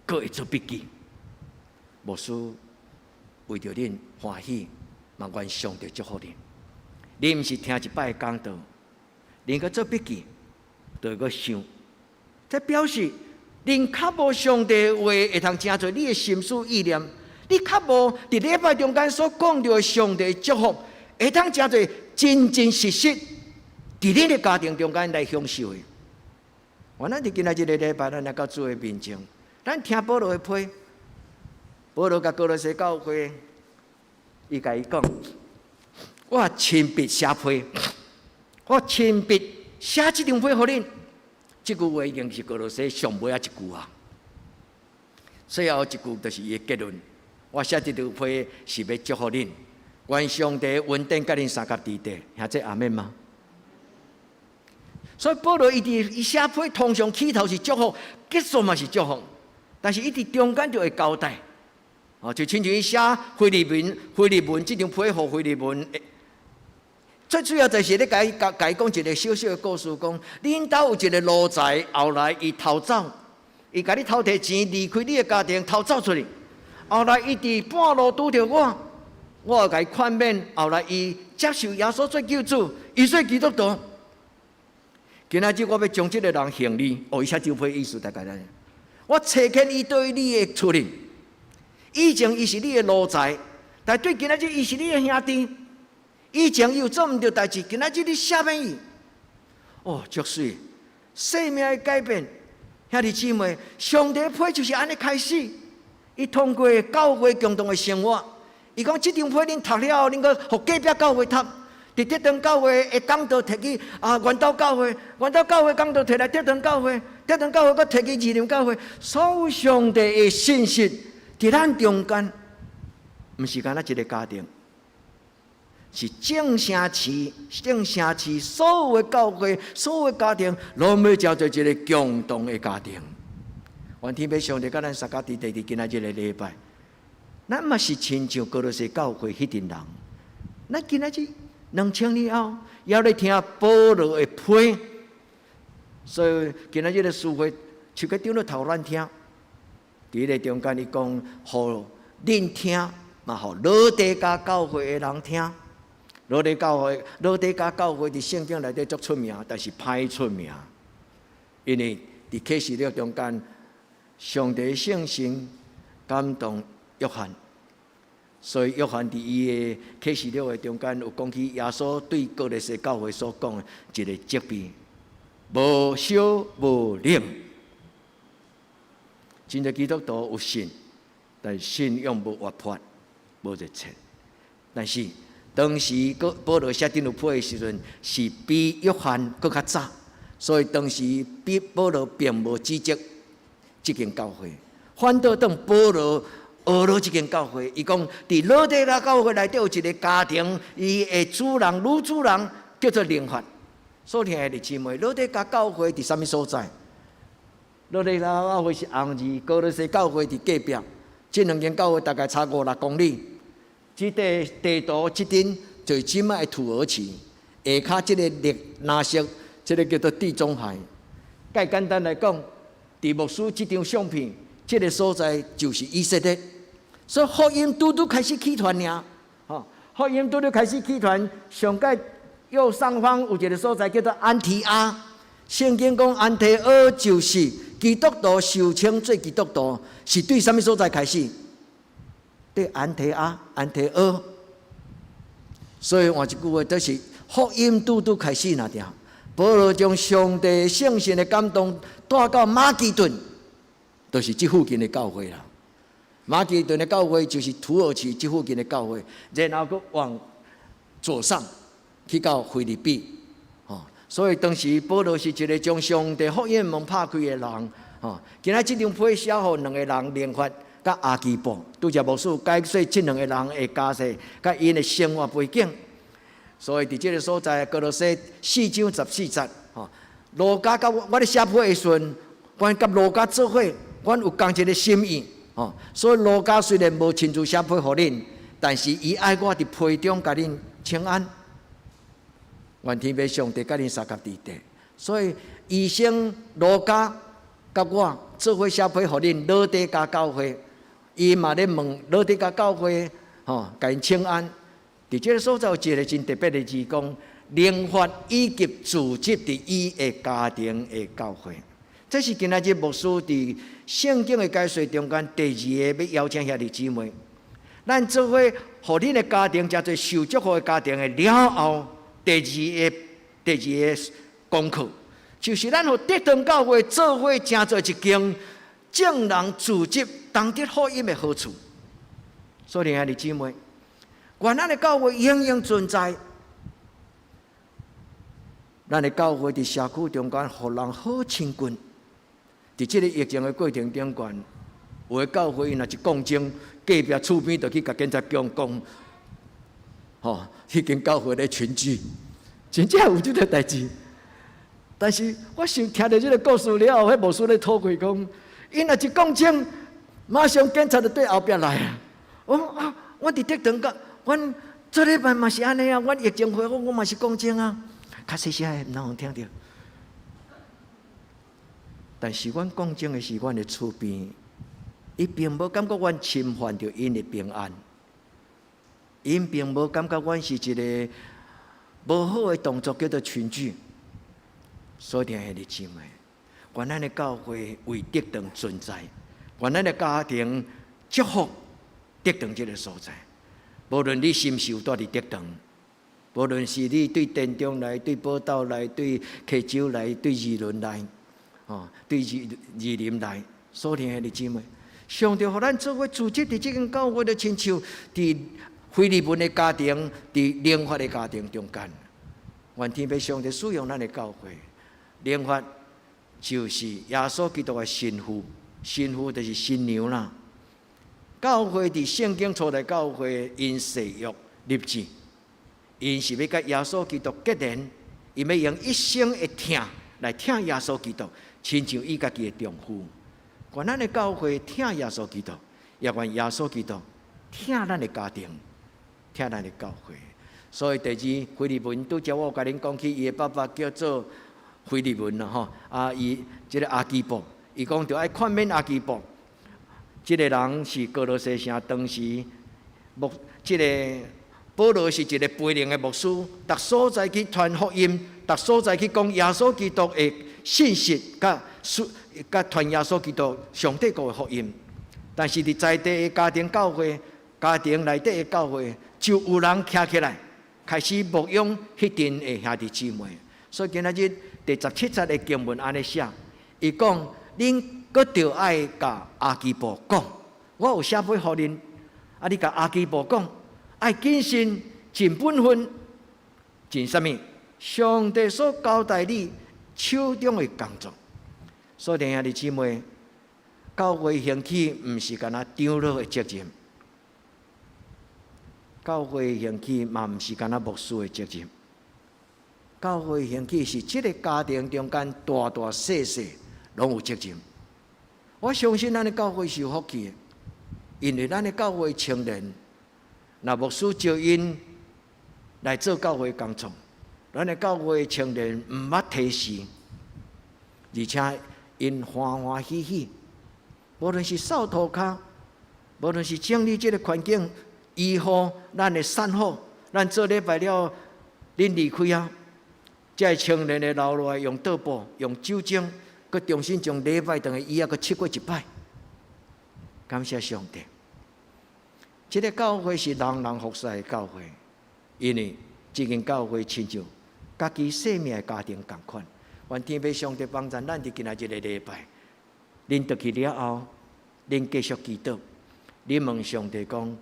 閣會做筆記，牧師為著恁歡喜，嘛願上帝祝福恁。恁毋是聽一擺講道，恁閣做筆記，就會閣想，這表示恁較無上帝話會通成做你的心思意念，你較無佇禮拜中間所講著的上帝祝福，會當誠濟真真實實，佇恁的家庭中間來享受的。原來佇今仔這个禮拜，咱來到主的面前，咱聽保羅的批，保羅共歌羅西教會，伊共伊講：我親筆寫批，我親筆寫這張批予恁。這句話已經是歌羅西上尾仔一句啊。最後一句就是伊的結論。我寫這張批是欲祝福恁，願上帝恩典佮恁相佮佇底，兄弟阿們嗎？所以保羅伊佇伊寫批通常起頭是祝福，結束嘛是祝福，但是伊佇中間就會交代，哦，就親像伊寫腓利門、腓利門這張批予腓利門，最主要就是咧共伊共伊講一個小小的故事，講恁兜有一個奴才，後來伊逃走，伊共你偷提錢離開你的家庭，逃走出去。後來伊佇半路拄著我，我共伊勸勉，後來伊接受耶穌做救主，伊做基督徒。今仔日我欲將這个人還你，哦，伊寫這批意思大概按呢。我差遣伊對你的厝裡，以前伊是你的奴才，但對今仔日伊是你的兄弟。以前伊有做毋對代誌，今仔日你赦免伊。哦，足媠，生命的改變，兄弟姊妹，上帝批就是按呢開始。伊通過教會共同的生活，伊講這張批恁讀了後，恁閣予隔壁教會讀。佇德堂教會的講道提去啊，元斗教會，元斗教會講道提來德堂教會，德堂教會閣提去二林教會，所有上帝的信息佇咱中間，毋是干焦一个家庭，是眾城市、眾城市所有的教會、所有的家庭，攏欲成做一个共同的家庭。願天父上帝佮咱相佮佇底佇今仔這个禮拜，咱嘛是親像歌羅西教會彼陣人，咱今仔日2000年後，猶咧聽保羅的批，所以今仔日的聚會，手機長老頭咱聽，佇彼个中間伊講，予恁聽，嘛予老底嘉教會的人聽。老底教會，老底嘉教會佇聖經內底足出名，但是歹出名，因為佇啟示錄中間，上帝聖神感動約翰。所以約翰佇伊的啟示錄的中間有講起耶穌對歌羅西教會所講的一個責備，無燒無冷。真濟基督徒有信，但信仰無活潑，無熱切。但是當時保羅寫這張批的時陣，是比約翰閣較早，所以當時比保羅並無指責這間教會，反倒當保羅學了這間教會，伊講佇老底嘉教會內底有一个家庭，伊的主人女主人叫做寧法。所聽的姊妹，老底嘉教會佇啥物所在？老底嘉教會是紅字，歌羅西教會佇隔壁，這兩間教會大概差五六公里。這塊地圖這陣就是這擺的土耳其，下跤這个綠藍色，這个叫做地中海。較簡單來講，佇牧師這張相片，這个所在就是以色列。所以福音拄拄開始起傳爾，吼，福音拄拄開始起傳，上蓋右上方有一个所在叫做安提阿。聖經講安提阿就是基督徒受稱做基督徒，是對啥物所在開始？對安提阿、安提阿。所以換一句話，就是福音拄拄開始那定，保羅將上帝聖神的感動帶到馬其頓，就是這附近的教會啦。馬其頓的教會就是土耳其這附近的教會，然後閣往左上去到腓立比，吼。所以當時保羅是一个將上帝福音門拍開的人，吼。今仔這張批寫予兩个人寧法佮亞基布，拄才牧師解說這兩个人的家世，佮𪜶的生活背景。所以佇這个所在，歌羅西四章十四節，吼。路加佮我咧寫批的時陣，阮佮路加做伙，阮有仝一个心意。吼，所以路加雖然無親自寫批予恁，但是伊愛我佇批中共恁請安。願天父上帝佮恁相佮佇底。所以醫生路加佮我做伙寫批予恁老底嘉教會，伊嘛咧問老底嘉教會，吼，共𪜶請安。佇這个所在有一个真特別的字，講寧法以及聚集佇伊的家庭的教會。這是今仔日牧師佇聖經的解說中間第二个欲邀請兄弟姊妹，咱做伙予予恁的家庭成做受祝福的家庭的了後，第二個功課，就是咱予德堂教會做伙成做一間眾人聚集同得福音的好處。所以兄弟姊妹，願咱的教會永遠存在。咱的教會佇社區中間，予人好親近。佇這个疫情的過程中間，有的教會伊若一講鐘，隔壁厝邊就去共警察局講，吼，彼間教會咧群聚，真正有這个代誌。但是我想聽著這个故事了後，彼牧師咧討氣講，𪜶若一講鐘，馬上警察就對後壁來啊！我講啊，阮佇德堂教，阮做禮拜嘛是按呢啊，阮疫情恢復，我嘛是講鐘啊，較細聲的毋通予聽著。但是阮講鐘的時，阮的厝邊，伊並無感覺阮侵犯著𪜶的平安，𪜶並無感覺阮是一个無好的動作，叫做群聚。所以，兄弟姊妹，願咱的教會為德堂存在，願咱的家庭祝福德堂這个所在。無論你是毋是有蹛佇德堂，無論是你對田中來、對寶島來、對溪洲來、對二崙來，哦，對二林來，所以兄弟姊妹，上帝予咱做伙組織佇這間教會，就親像佇腓利門的家庭、佇靈發的家庭中間，願天父上帝使用咱的教會。靈發就是耶穌基督的新婦，新婦就是新娘啦。教會佇聖經初代教會𪜶誓約立志，𪜶是欲佮耶穌基督結連，𪜶欲用一生的疼來疼耶穌基督，親像伊家己的丈夫。願咱的教會疼耶穌基督，也願耶穌基督疼咱的家庭，疼咱的教會。所以第二，腓利門拄才我有共恁講起，伊的爸爸叫做腓利門啦吼，啊，伊這个亞基布，伊講著愛勸勉亞基布，這个人是歌羅西城當時牧，這个保羅是一个培靈的牧師，逐所在去傳福音，逐所在去講耶穌基督的信息，佮佮傳耶穌基督上帝國的福音。但是佇在地的家庭教會，家庭內底的教會，就有人徛起來，開始牧養彼陣的兄弟姊妹。所以今仔日第十七節的經文按呢寫，伊講：恁閣著愛共亞基布講，我有寫批予恁，啊，你共亞基布講，愛謹慎盡本分，盡啥物？上帝所交代你手中的工作。所以，兄弟姊妹，教會興起毋是干焦長老的責任，教會興起嘛毋是干焦牧師的責任。教會興起是這个家庭中間大大細細攏有責任。我相信咱的教會是有福氣的，因為咱的教會青年，若牧師招𪜶來做教會工作，咱的教會青年毋捌推辭，而且𪜶歡歡喜喜，無論是掃塗跤，無論是整理這个環境，維護咱的散夥，咱做禮拜了，恁離開啊。這个青年的留落來用桌布、用酒精，閣重新將禮拜堂的椅仔閣拭過一擺。感謝上帝，這个教會是人人服侍的教會，因為這間教會親像家己細命的家庭仝款。願天父上帝幫助咱佇今仔日个禮拜，恁轉去了後，恁繼續祈禱，恁問上帝講：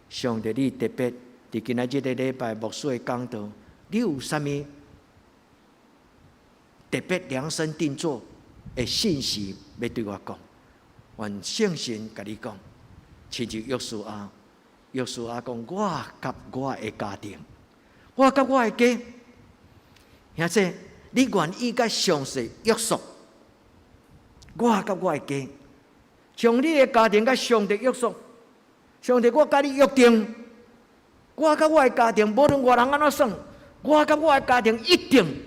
上帝，你特別佇今仔日个禮拜牧師的講道，你有啥物特別量身定做的信息欲對我講？願聖神共你講，親像約書亞，約書亞講：我佮我的家庭，我佮我的家，兄弟，你願意佮上帝約束？我佮我的家，將你的家庭佮上帝約束。上帝，我佮你約定，我佮我的家庭，無論外人按怎算，我佮我的家庭一定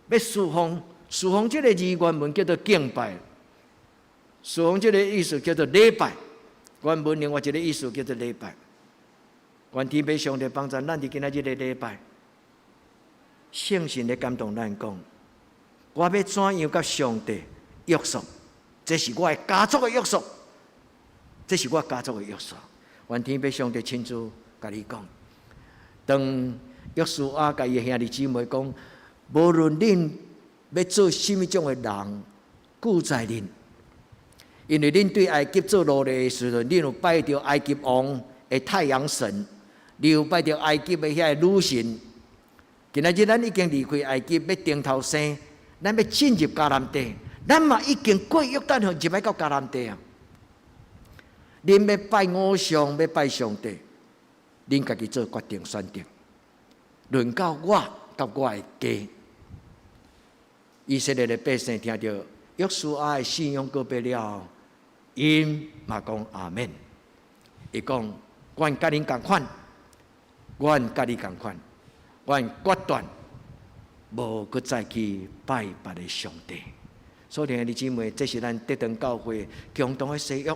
欲侍奉。侍奉這个字原文叫做敬拜，侍奉這个意思叫做禮拜。原文另外一个意思叫做禮拜。願天父上帝幫助咱佇今仔日个禮拜，聖神咧感動咱講，我欲怎樣佮上帝約束？這是我的家族的約束，這是我家族的約束。願天父上帝親自共你講，當約書亞共伊兄弟姊妹講，無論恁欲做啥物種的人，顧在恁，因為恁對埃及做奴隸的時陣，恁有拜著埃及王的太陽神，你有拜著埃及的遐個女神。今仔日咱已經離開埃及，欲頂頭生，咱欲進入迦南地，咱嘛已經過約旦河入來到迦南地啊！恁欲拜偶像，欲拜上帝，恁家己做決定選擇。輪到我佮我的家，以色列的百姓聽著約書亞的信仰告白了後，𪜶嘛講阿們。伊講：阮佮恁仝款，阮佮你仝款，阮決斷無閣再去拜別个上帝。所以兄弟姊妹，這是咱得堂教會共同的誓約。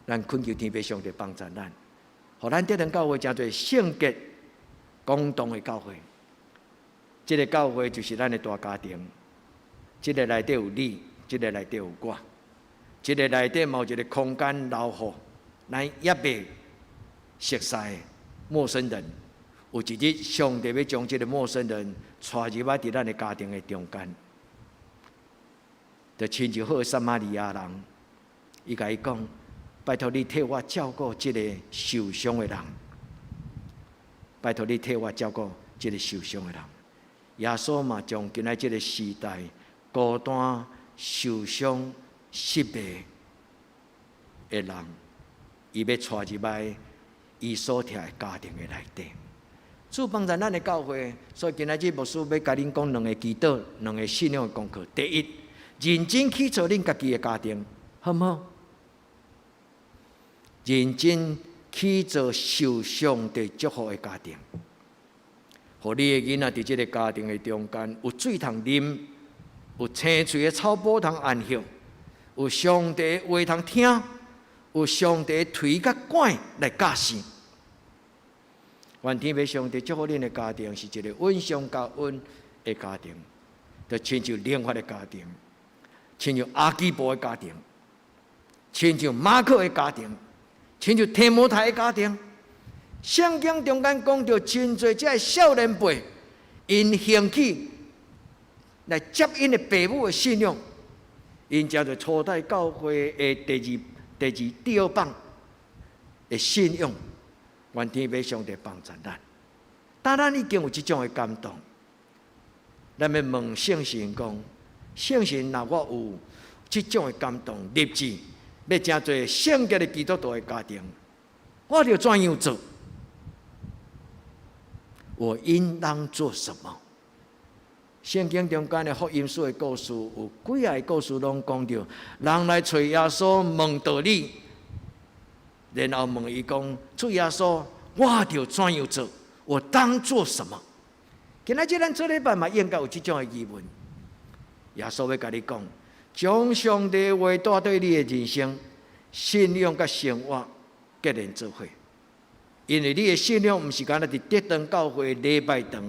咱懇求天父上帝幫助咱，予咱得堂教會成做聖潔共同的教會。這个教會就是咱的大家庭。這个內底有你，這个內底有我，這个內底嘛有一个空間留予咱猶未熟似的陌生人。有一日，上帝欲將這个陌生人帶入來佇咱的家庭的中間，就親像好的撒瑪利亞人，伊共伊講：拜託你替我照顧這个受傷的人，拜託你替我照顧這个受傷的人。耶穌嘛，將今仔這个時代孤單、受傷、失敗的人，伊欲帶入來伊所疼的家庭的內底。主幫助咱的教會，所以今仔日牧師欲共恁講兩个祈禱、兩个信仰的功課。第一，認真去做恁家己的家庭，好毋好？認真去做受上帝祝福的家庭，予你的囡仔佇這个家庭的中間有水通啉，有青翠的草埔通安歇，有上帝的話通聽，有上帝的槌佮拐來教示。願天父上帝祝福恁的家庭是一个恩上加恩的家庭，就親像靈發的家庭，親像亞基布的家庭，親像馬可的家庭，親像提摩太的家庭。聖經中間講著真濟這个少年輩，𪜶興起來接𪜶的爸母的信仰，𪜶成做初代教會的第二棒的信仰。願天父上帝幫助咱，當咱已經有這種的感動，咱欲問聖神講：聖神，若我有這種的感動，立志欲成做聖潔的基督徒的家庭，我著怎樣做？我應當做什麼？聖經中間的福音書的故事，有幾仔个故事攏講著，人來揣耶穌問道理。然後問伊講：主耶穌，我著怎樣做？我當做什麼？今仔日咱做禮拜嘛，應該有這種的疑問。耶穌欲共你講，將上帝話帶對你的人生、信仰佮生活結連做伙。因為你的信仰毋是干焦佇得堂教會禮拜堂，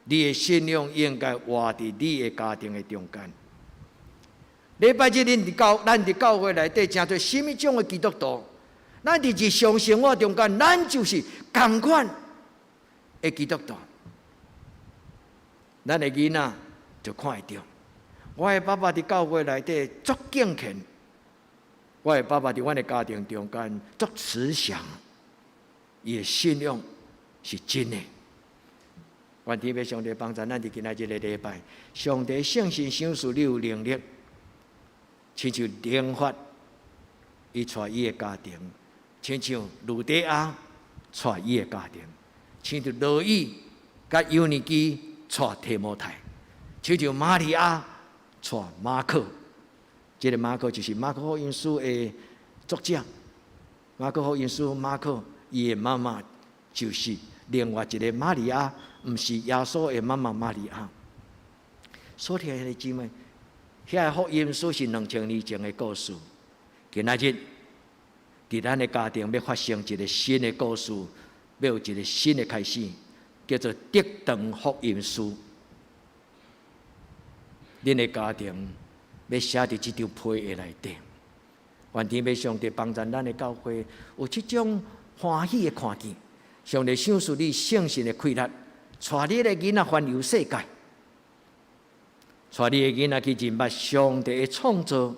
你的信仰應該活佇你的家庭的中間。禮拜日恁佇教，咱佇教會內底成做啥物種的基督徒？咱佇日常生活中間，咱就是仝款的基督徒。咱的囡仔就看會著，我的爸爸佇教會內底足敬虔，我的爸爸佇阮的家庭中間足慈祥，伊的信仰是真的。願天父上帝幫助咱佇今仔這个禮拜，上帝聖神賞賜你有能力，親像靈發，伊帶伊的家庭。親像呂底亞帶伊的家庭，親像羅以佮友尼基帶提摩太，親像瑪利亞帶馬可，這个馬可就是馬可福音書的作者。馬可福音書馬可伊的媽媽就是另外一个瑪利亞，毋是耶穌的媽媽瑪利亞。所以兄弟姊妹，遐个福音書是2000年前的故事，今仔日，佇咱的家庭欲發生一个新的故事，欲有一个新的開始，叫做得堂福音書。恁的家庭欲寫佇這張批的內底，願天父上帝幫助咱的教會有這種歡喜的看見，上帝賞賜你聖神的氣力，帶你的囡仔環遊世界，帶你的囡仔去認捌上帝的創造，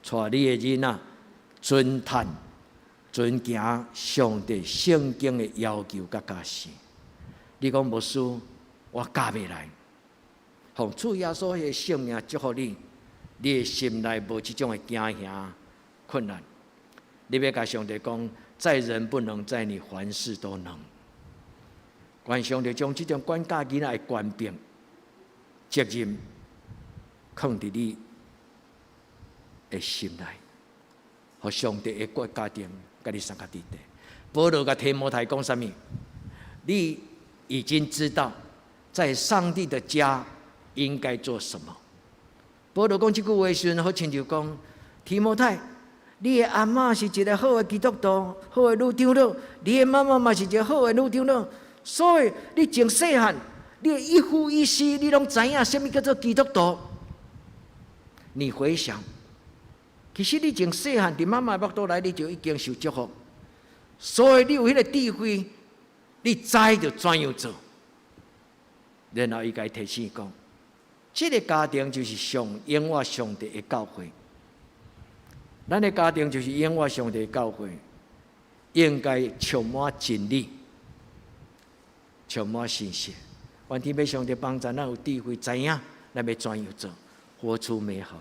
帶你的囡仔遵趁遵行上帝聖經的要求佮教示。你講牧師，我教袂來。奉主耶穌的聖名祝福你，你的心內無這種的驚嚇困難。你欲共上帝講，在人不能，在你凡事都能。願上帝將這種管教囡仔的權柄、責任，囥佇你的心內，予上帝的國家庭佮你相佮佇底。保羅共提摩太講啥物？你已經知道，在上帝的家應該做什麼。保羅講這句話時陣，好親像講提摩太，你的阿嬤是一個好的基督徒，好的女長老，你的媽媽嘛是一個好的女長老，所以你從細漢，你的一呼一吸，你攏知影啥物叫做基督徒。你回想，其實你從細漢佇媽媽腹肚內，你就已經受祝福，所以你有彼個智慧，你知著怎樣做。然後伊共伊提醒講，這個家庭就是上永活上帝的教會。咱的家庭就是永活上帝的教會，應該充滿真理，充滿信實。願天父上帝幫助咱有智慧，知影咱欲怎樣做，活出美好。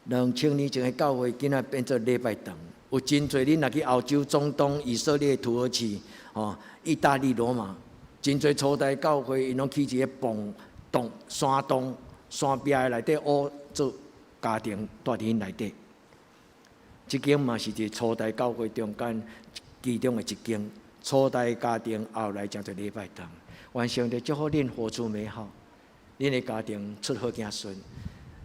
2000年前的教會，今仔變做禮拜堂，有真濟恁若去歐洲、中東、以色列、土耳其、吼、意大利、羅馬，真濟初代教會，𪜶攏起一個棚洞、山洞、山壁的內底挖做家庭，蹛佇𪜶內底。這間嘛是佇初代教會中間其中的一間初代家庭，後來成做禮拜堂。願上帝祝福恁活出美好，恁的家庭出好子孫。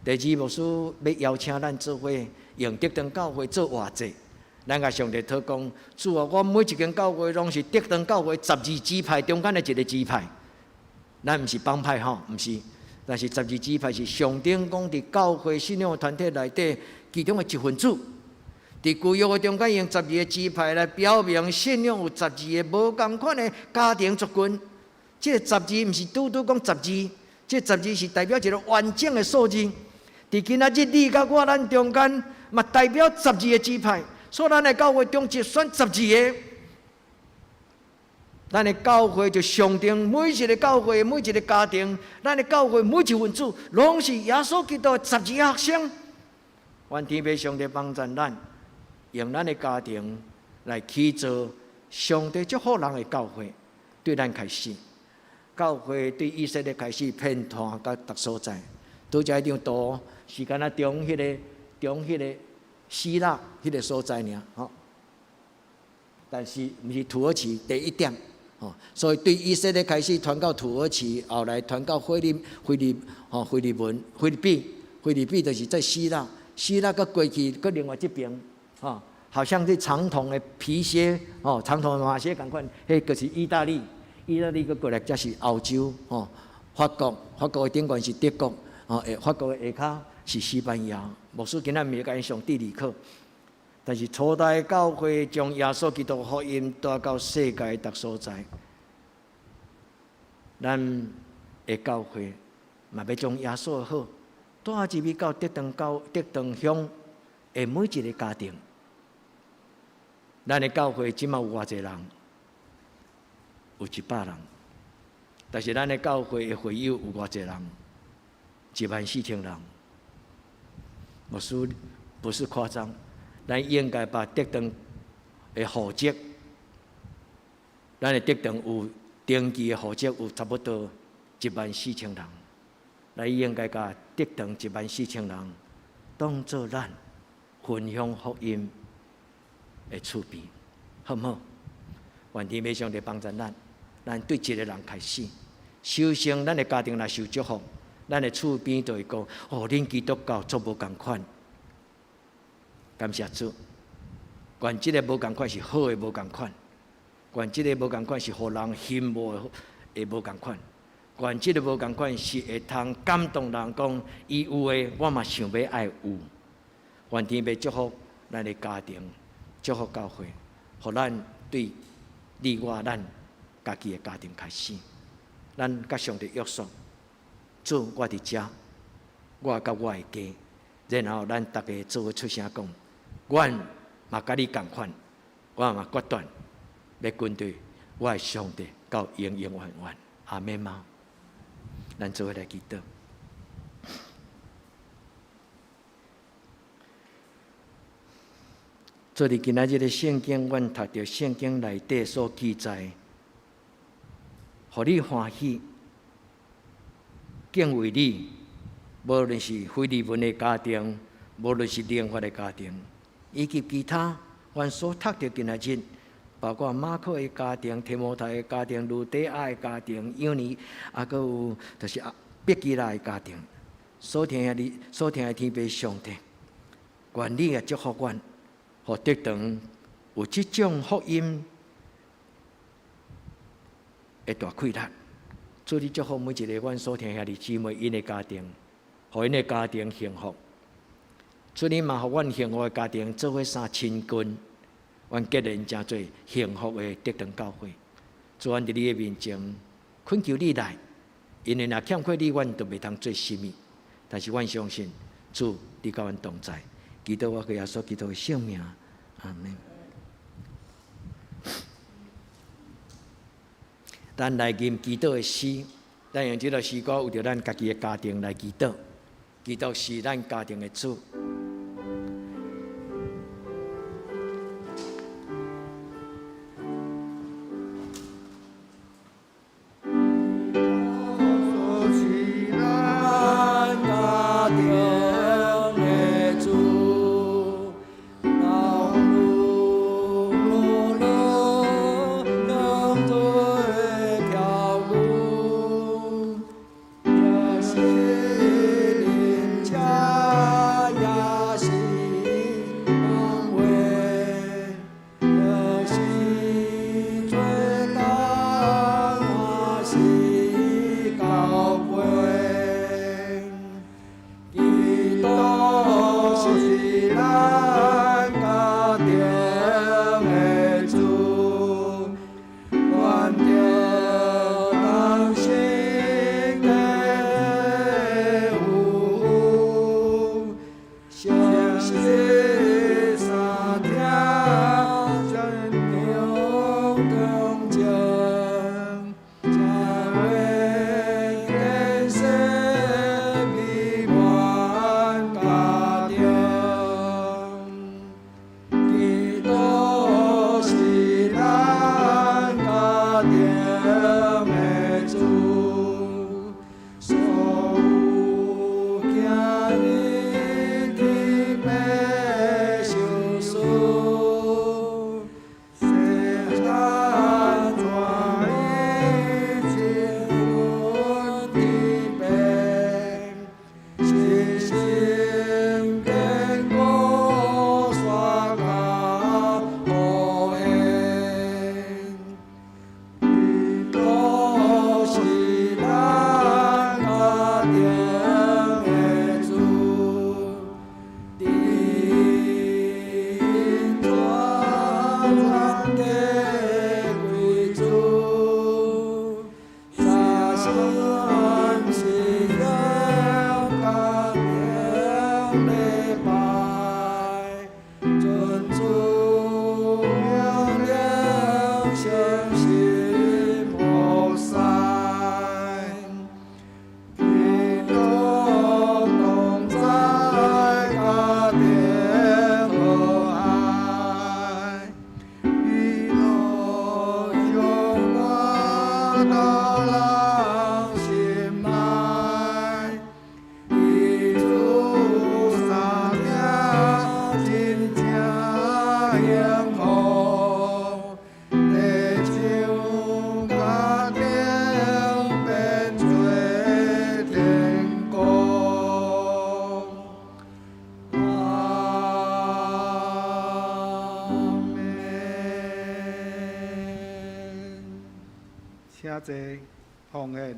第二，牧師欲邀請咱做伙用德堂教會做活祭。咱共上帝禱講，主啊，我每一間教會攏是德堂教會十二支派中間的一個支派。咱毋是幫派吼，毋是，但是十二支派是上頂講佇教會信仰團體內底其中的一份子。佇舊約的中間用十二個支派來表明信仰有十二個無仝款的家庭族群。這個十二毋是拄拄講十二，這個十二是代表一個完整的數字。佇今仔日你佮我咱中間嘛代表十二個支派，所以咱的教會中一選十二個。咱的教會就象徵每一個教會、每一個家庭，咱的教會每一份子，攏是耶穌基督的十二個學生。願天父上帝幫助咱，用咱的家庭來起造上帝祝福人的教會，對咱開始，教會對以色列開始遍傳到逐所在。拄才彼張圖是敢若中彼個中彼個希臘彼個所在爾吼，但是毋是土耳其第一點，吼，所以對以色列開始傳到土耳其，後來傳到腓立腓立吼腓立文腓立比，腓立比就是在希臘，希臘閣過去閣另外這邊，吼，好像這長筒的皮靴，吼，長筒的馬靴仝款，彼個是意大利，意大利閣過來才是歐洲，吼，法國，法國的頂懸是德國。哦，法國的下跤是西班牙。牧師今仔毋是共𪜶上地理課，但是初代教會將耶穌基督福音帶到世界逐所在。咱的教會嘛欲將耶穌的好帶入去到德堂教德堂鄉的每一個家庭。咱的教會這馬有偌濟人？有100人。但是咱的教會的會友有偌濟人？1萬4千人。牧師不是誇張，咱應該把德堂的戶籍，咱的德堂有登記的戶籍有差不多一萬四千人，咱應該共德堂一萬四千人當做咱分享福音的厝邊，好毋好？願天父上帝幫助咱，咱對一個人開始，首先咱的家庭若受祝福。咱的厝邊就會講：哦，恁基督教足無仝款。感謝主，願這個無仝款是好的無仝款，願這個無仝款是予人羨慕的無仝款，願這個無仝款是會通感動人講，伊有的我嘛想欲愛有。願天父祝福咱的家庭，祝福教會，予咱對你我咱家己的家庭開始，咱佮上帝約束，主我佇遮，我佮我的家，然後咱逐家做伙出聲講，阮嘛佮你仝款，我嘛決斷欲跟隨我的上帝到永永遠遠，阿們嗎？咱做伙來祈禱。所以今仔日的聖經，阮讀著聖經內底所記載，予你歡喜，敬畏你，無論是非利門的家庭，無論是靈法的家庭，以及其他阮所讀著今仔日，包括馬可的家庭、提摩太的家庭、呂底亞的家庭、幼兒，啊，閣有就是啊，百基拉的家庭，所聽的你，所聽的天父上帝，願你也祝福阮。予得堂有這種福音的大氣力，主你祝福每一個阮所聽兄弟姊妹𪜶的家庭，予𪜶的家庭幸福。主你嘛予阮幸福的家庭做伙相親近，阮結連成做幸福的得堂教會。主，阮佇你的面前懇求你來，因為若欠缺你，阮就袂通做啥物。但是阮相信主，你佮阮同在。祈禱我耶穌基督的聖名，阿們。咱來吟祈禱的詩，咱用這個詩歌為著咱家己的家庭來祈禱，基督是咱家庭的主。請坐，奉獻。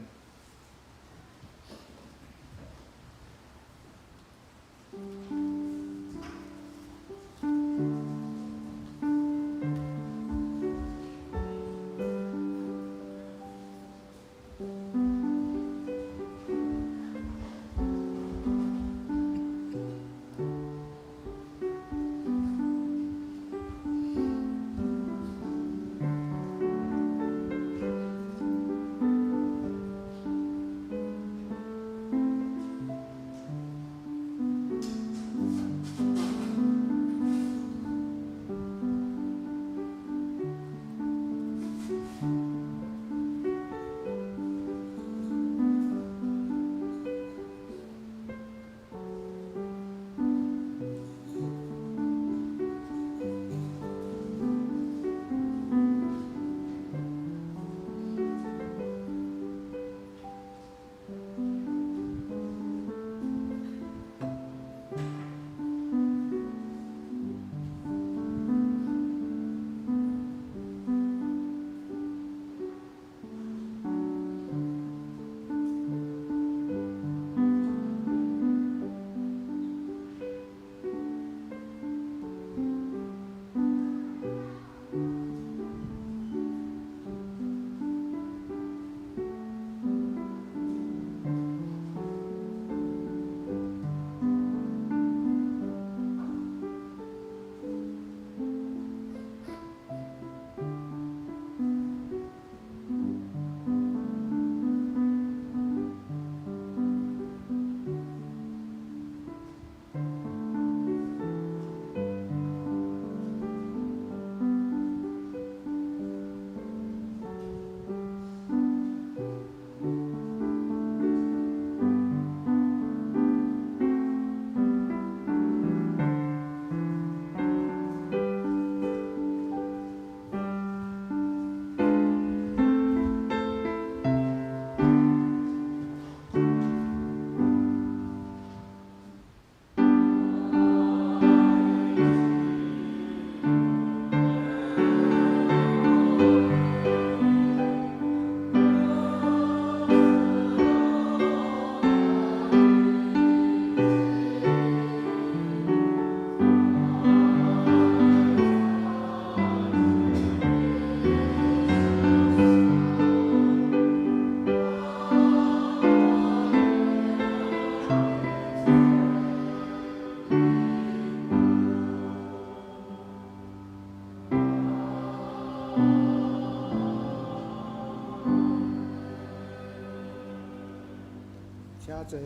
請坐。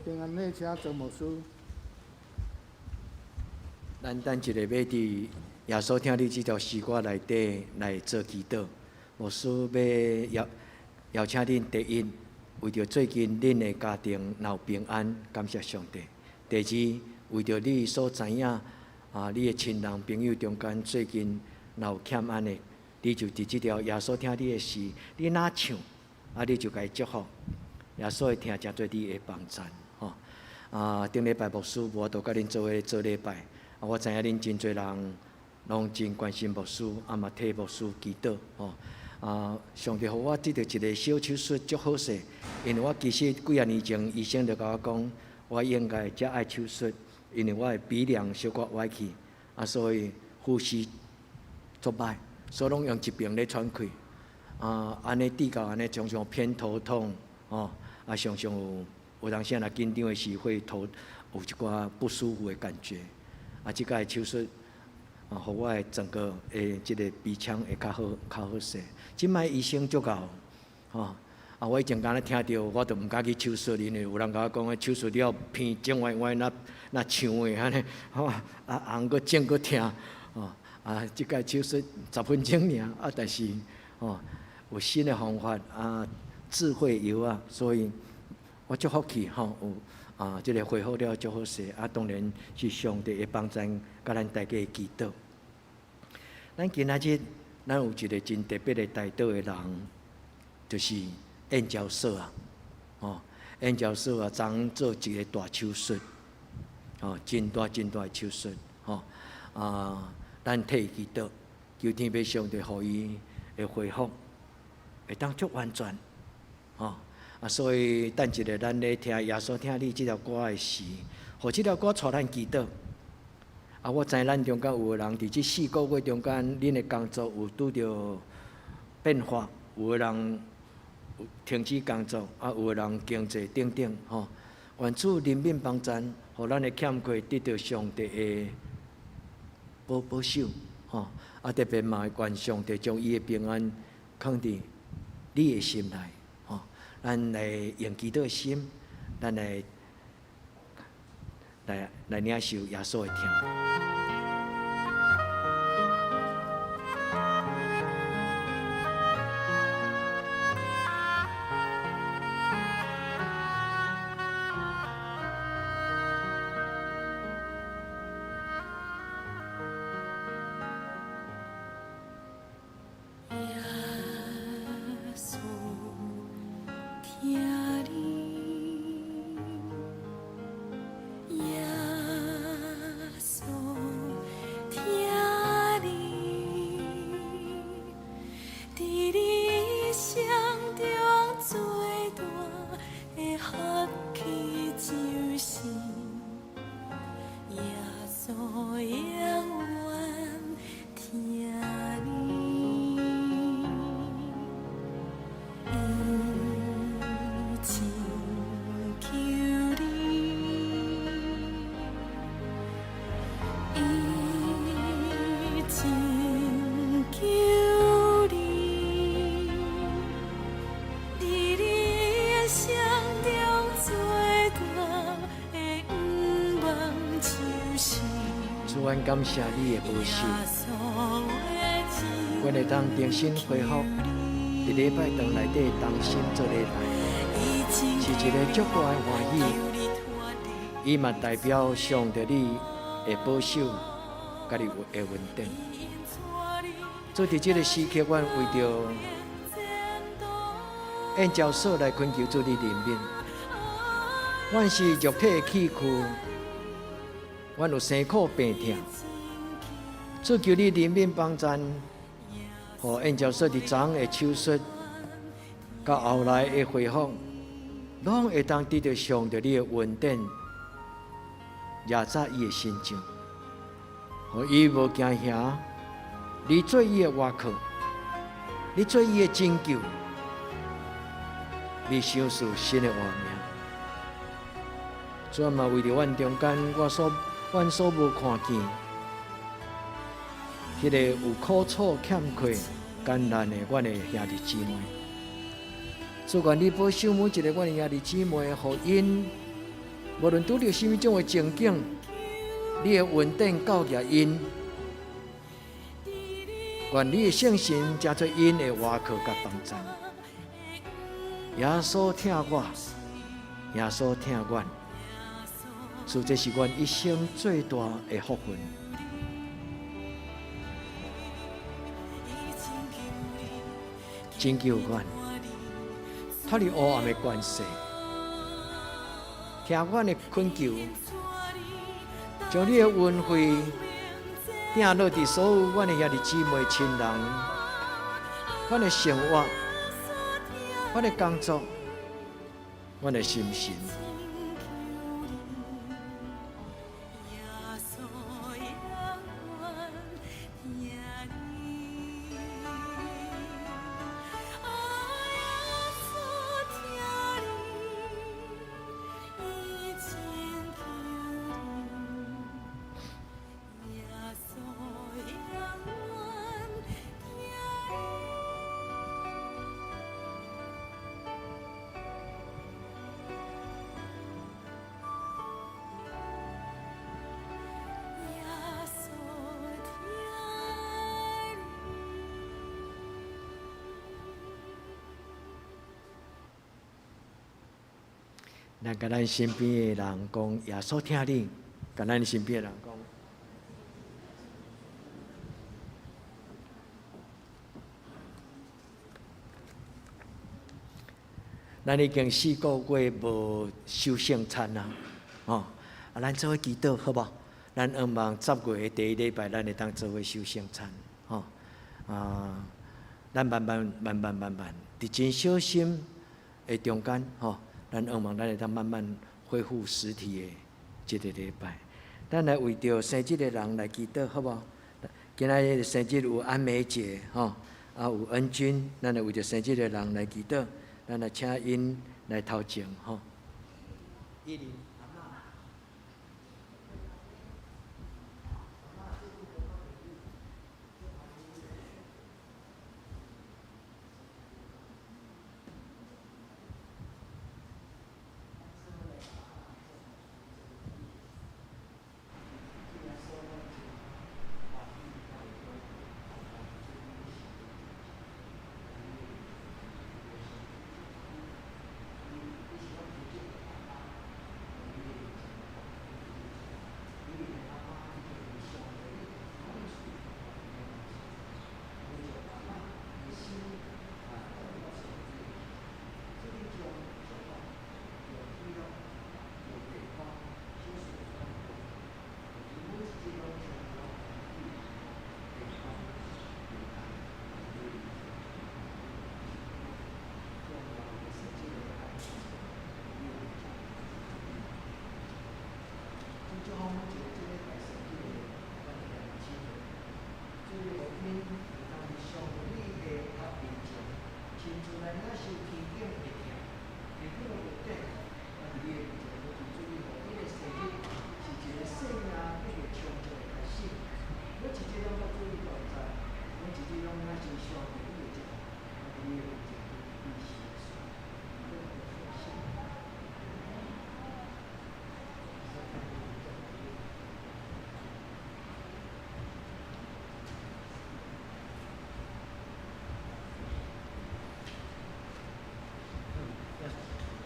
平安禮，請周牧師。咱等一下欲佇耶穌疼你這條詩歌內底來做祈禱。牧師欲邀邀請恁第一，為著最近恁的家庭若有平安，感謝上帝；第二，為著你所知影啊，你的親人朋友中間最近若有欠安的，你就佇這條耶穌疼你的詩，你若唱，啊，你就共伊祝福，耶穌的疼誠做你的幫贊，吼。啊，頂禮拜牧師無法度佮恁做伙做禮拜，啊，我知影恁真濟人攏真關心牧師，啊嘛替牧師祈禱，吼。啊，上帝予我得著一个小手術足好勢，因為我其實幾仔年前醫生就共我講，我應該才愛手術，因為我的鼻梁小可歪去，啊，所以呼吸足歹，所以攏用一爿咧喘氣。啊，按呢治到按呢常常偏頭痛，吼，啊，常常有有當時若緊張的時會頭有一寡不舒服的感覺。啊，這擺手術，啊，予我的整個的這个鼻腔會較好較好勢。這擺醫生足𠢕，吼，啊，我以前敢若聽著，我就毋敢去手術，因為有人共我講，手術了鼻腫歪歪，若若像的按呢，吼，啊紅閣腫閣疼，吼，啊，這擺手術10分鐘爾，啊，但是，吼，有新的方法啊，智慧藥啊，所以我足福氣吼，有啊，這个恢復了足好勢，啊，當然是上帝的幫贊，佮咱大家的祈禱。咱今仔日，咱有一个真特別的代禱的人，就是燕嬌嫂啊，吼，燕嬌嫂啊，昨昏做一个大手術，吼，真大真大的手術，吼，啊，咱替伊祈禱，求天父上帝予伊的恢復會當足完全，吼，啊，所以等一下咱咧聽耶穌疼你這條歌的時，予這條歌帶咱祈禱。啊，我知咱中間有的人佇這4個月中間，恁的工作有拄著變化，有的人有停止工作，啊，有的人經濟等等，吼。願主憐憫幫贊，予咱的欠缺得著上帝的保保守，吼。啊，特別嘛，願上帝將伊的平安囥佇你的心內，吼。咱來用祈禱的心，咱來來來領受耶穌的疼。耶穌疼你，耶穌疼你，佇你一生中最大的福氣就是耶穌永遠疼你。伊拯救你，伊拯救你，佇你一生中最大的願望就是主，阮感謝你的保守，耶穌的拯阮會當重新恢復佇禮拜堂內底同心做禮拜，是一个足大的歡喜。伊嘛代表上帝你的保守，佮你的恩典。做佇這个時刻，阮為著燕嬌嫂來懇求主你憐憫。阮是肉體的器具，阮有生苦病痛，主求你憐憫幫贊，予燕嬌嫂佇昨昏的手術，到後來的恢復，攏會當得著上帝你的恩典，壓在伊的身上，予伊無驚嚇，你做伊的倚靠，你做伊的拯救，你賞賜新的活命。主嘛為著阮中間，阮所無看見，彼个有苦楚欠缺艱難的阮的兄弟姊妹，主，願你保守每一个阮的兄弟姊妹，予𪜶無論拄著啥物種的情景，你的恩典教育𪜶。願你的聖神成做𪜶的倚靠佮幫贊。耶穌疼我，耶穌疼阮，主，這是阮一生最大的福分。拯救阮脫離黑暗的權勢，聽阮的懇求，將你的恩惠碇落佇所有阮的兄弟姊妹親人，阮的生活，阮的工作，阮的心神。咱共咱身邊的人講，耶穌疼你；共咱身邊的人講，咱已經4個月無守聖餐啊，吼！啊，咱做伙祈禱好無？咱向望10月的第一禮拜，咱會當做伙守聖餐，吼！啊，咱慢慢、慢慢、慢慢，佇真小心的中間，吼！咱向望咱會當慢慢恢復實體的這個禮拜。咱來為著生日的人來祈禱，好無？今仔日生日有安美姐，吼，啊有恩君，咱來為著生日的人來祈禱，咱來請𪜶來頭前，吼。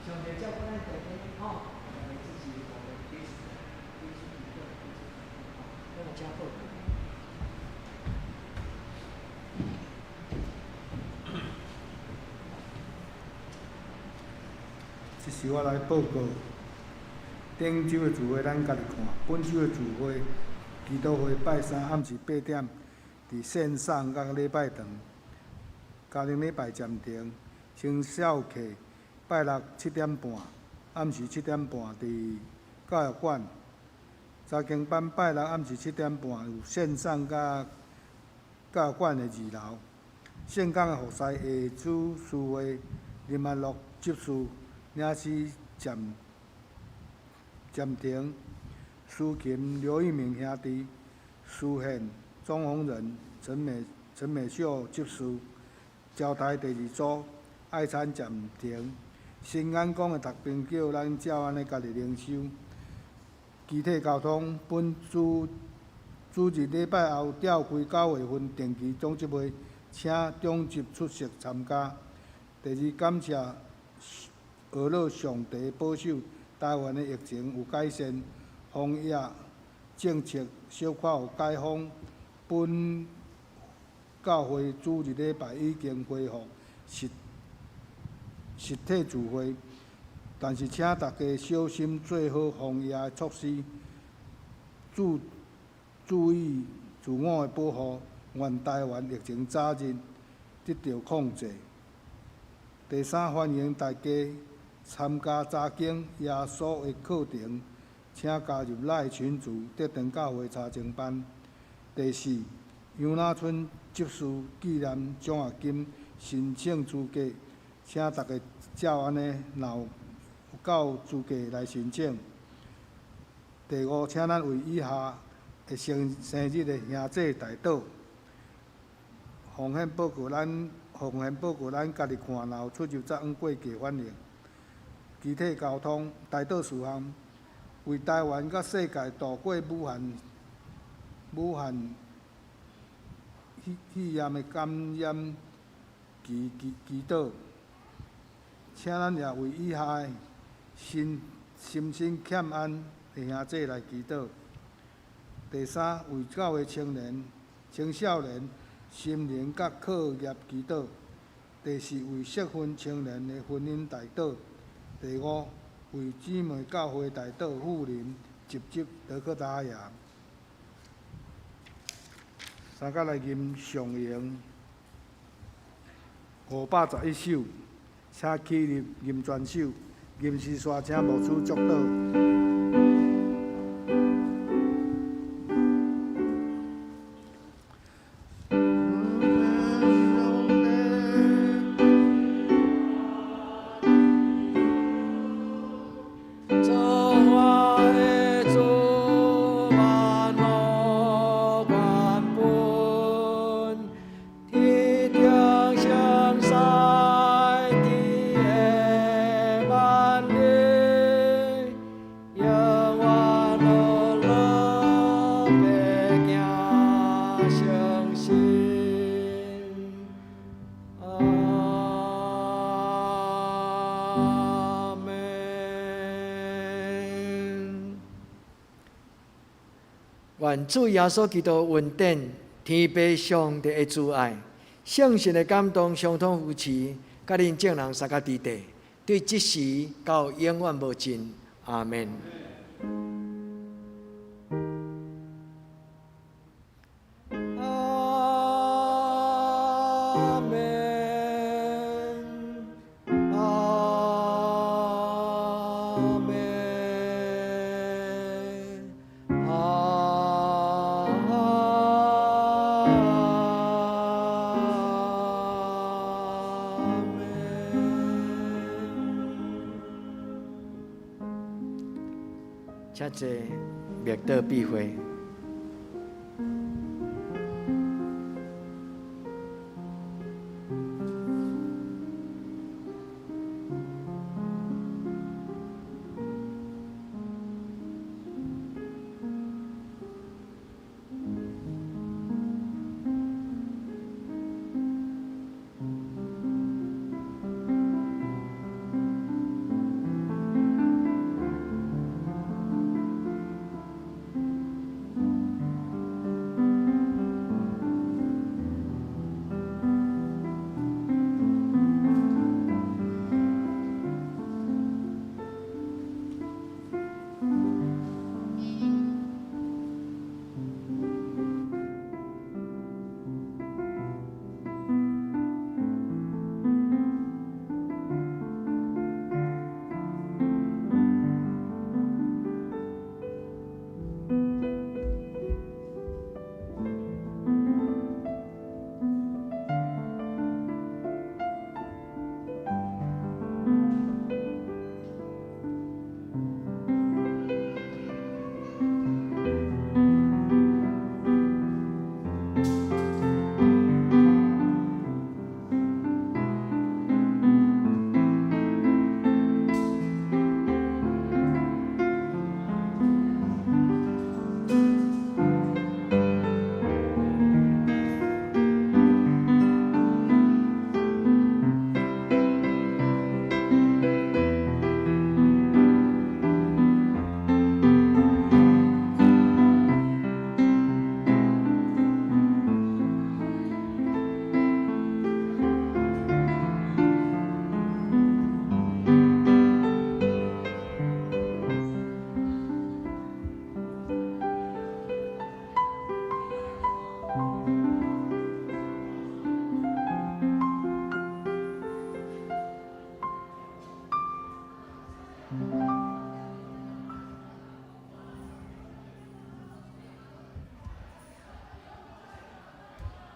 上帝照顧咱大家，吼，來支持我們彼此，彼此彼此彼此，吼，咱來請報告。這是我來報告。頂週的聚會咱家己看，本週的聚會祈禱會拜三暗時8點，佇線上佮禮拜堂，家庭禮拜暫停，先小客。拜六7點半，暗時7點半佇教育館。查經班拜六暗時7點半有線上佮教育館的二樓。岘港的服侍下主事會林安樂執事領詩暫暫停。司琴劉玉明兄弟，司獻鍾宏仁、陳美陳美秀執事。招待第二組。愛爱餐暂停。新眼光的读经叫咱照按呢家己灵修。肢体沟通，本主主日礼拜后召开9月份定期总集会，请长执出席参加。第二，感谢呵咾上帝保守，台湾的疫情有改善，防疫政策小可有解封。本教会主日礼拜已经恢复实体聚会，但是请大家小心做好防疫的措施，注意自我的保护。愿台湾疫情早日得到控制。第三，欢迎大家参加查经耶稣的课程，请加入 LINE 群组，德长教会查经班。第四，杨那村执事纪念奖学金申请资格，请大家照按呢，若有够资格来申请。第五，请咱为以下的生日的兄姊代祷。奉献报告咱家己看，若有出入则按过价反应。肢体沟通，代祷事项，为台湾佮世界度过武汉肺炎的感染期祈祷。请咱也为以下的心身欠安的兄姊来祈祷。第三，为教会青年、青少年心灵佮课业祈祷。第四，为适婚青年的婚姻代祷。第五，为姊妹教会代祷，富林、集集德克达亚。三角来吟上咏511首，请起立吟全首，吟诗煞请牧师祝祷。造化的主，万乐原本，天顶上西地的万里，永远乐乐白行相信。阿们。愿主耶稣基督恩典、天父上帝的慈爱、圣神的感动、相通扶持，佮恁众人相佮伫地，对这时到永远无尽。阿们。阿们。阿们。阿们。请坐，默祷闭会。